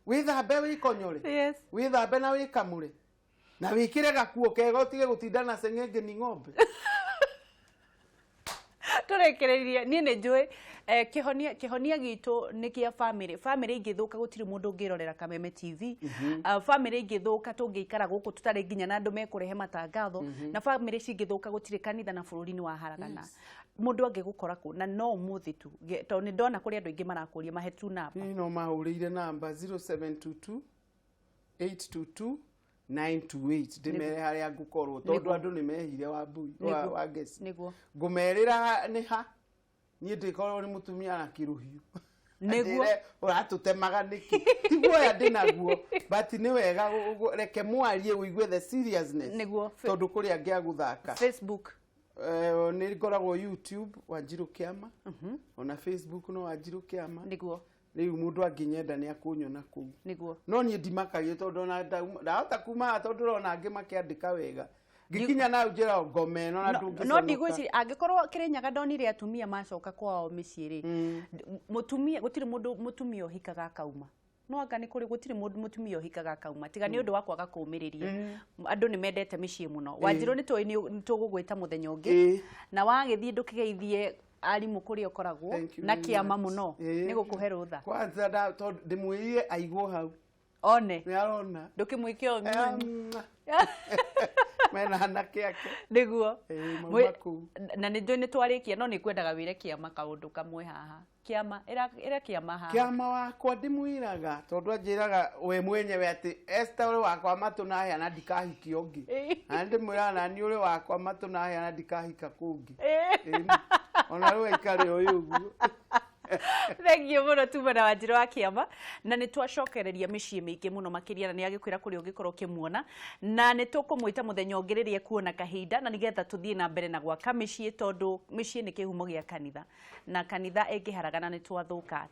Wĩthambe, wĩkonyore, wĩthambe na wĩkamũre na wĩkĩre gakuo kega, ũtige gũtinda na ceng'enge ni ng'ombe. Tũrĩkĩrĩrie, niĩ nĩ njũĩ kĩhonia gitũ nĩ kĩa family. Family ingĩthũka, gũtirĩ mũndũ ũngĩrorera Kameme TV. Family ingĩthũka, tũngĩikara gũkũ tũtarĩ nginya na andũ mekũrehe matangatho, na family cingĩthũka, gũtirĩ kanitha na bũrũri nĩ waharagana. Mũndũ angĩgũkora kũ? Na no ũmũthĩ tu, tondũ nĩ ndona kũrĩ andũ aingĩ marakũria, mahe tu namba. Niĩ no mahũrĩire namba 0722 822. 928 ndĩmere harĩa ngũkorwo, tondũ Nĩguo. andũ nĩ mehire wa mbui wa, Nĩguo. wa ngeci. Nĩguo. Ngũmerĩra nĩ ha niĩ ndĩkorwo nĩ mũtumia na kĩrũhiũ. Nĩguo. Njĩre, ũratũtemaga nĩkĩ? Tiguoya ndĩnaguo, but nĩ wega reke mwarie ũigue the seriousness. Nĩguo. Tondũ kũrĩ angĩ a gũthaka. Facebook? Nĩ ngoragwo YouTube Wanjirũ Kĩama, ona Facebook no Wanjirũ Kĩama. Rĩu mũndũ angĩnyenda nĩ akũnyona kũu. No niĩ ndimakagio, tondũ ona ndahota kuma haha, tondũ ũrona angĩ makĩandĩka wega, ngĩkinya nau njĩra ngome ĩno na No ndũngĩconoka. Ndigwĩciria angĩkorwo Kĩrĩnyaga ndonire atumia macoka kwao mĩciĩ rĩ, mũtumia gũtirĩ mũndũ mũtumia ũhikaga akauma, no anga nĩ kũrĩ, gũtirĩ mũndũ mũtumia ũhikaga akauma tiga nĩ ũndũ wa kwaga kũũmĩrĩria. Andũ nĩ mendete mĩciĩ mũno. Wanjirũ, nĩ tũĩ nĩ tũgũgwĩta mũthenya ũngĩ. Na wagĩthiĩ ndũkĩgeithie arimũ kũrĩa ũkoragwo. Thank you Na very kĩama much. mũno nĩ gũkũhe rũtha. Kwanza tondũ ndĩmwĩrire aigwo hau. One. Nĩ arona. Ndũkĩmwĩke o. Mena anake ake. Nĩguo. Mauma kũu. Na nĩ njũĩ nĩ twarĩkia, no nĩ ngwendaga wĩre kĩama kaũndũ kamwe haha. Kĩama ĩra ĩra kĩama haha. Kĩama wakwa ndĩmwĩraga, tondũ anjĩraga we mwenyewe atĩ Esther ũrĩ wakwa matũ na hĩa na ndikahikia ũngĩ. Na ndĩmwĩraga nani ũrĩ wakwa matũ na hĩa na ndikahika kũngĩ. Ona rĩu aikare ũyũ ũguo. Thengiũ mũno tuma na Wanjirũ wa Kĩama, na nĩ twacokereria mĩciĩ mĩingĩ mũno makĩria, na nĩ agĩkwĩra kũrĩa ũngĩkorwo ũkĩmuona, na nĩ tũkũmwĩta mũthenya ũngĩ rĩrĩa ekuona kahinda, na nĩgetha tũthiĩ na mbere na gwaka mĩciĩ, tondũ mĩciĩ nĩ kĩhumo gĩa kanitha, na kanitha ĩngĩharagana nĩ twathũka.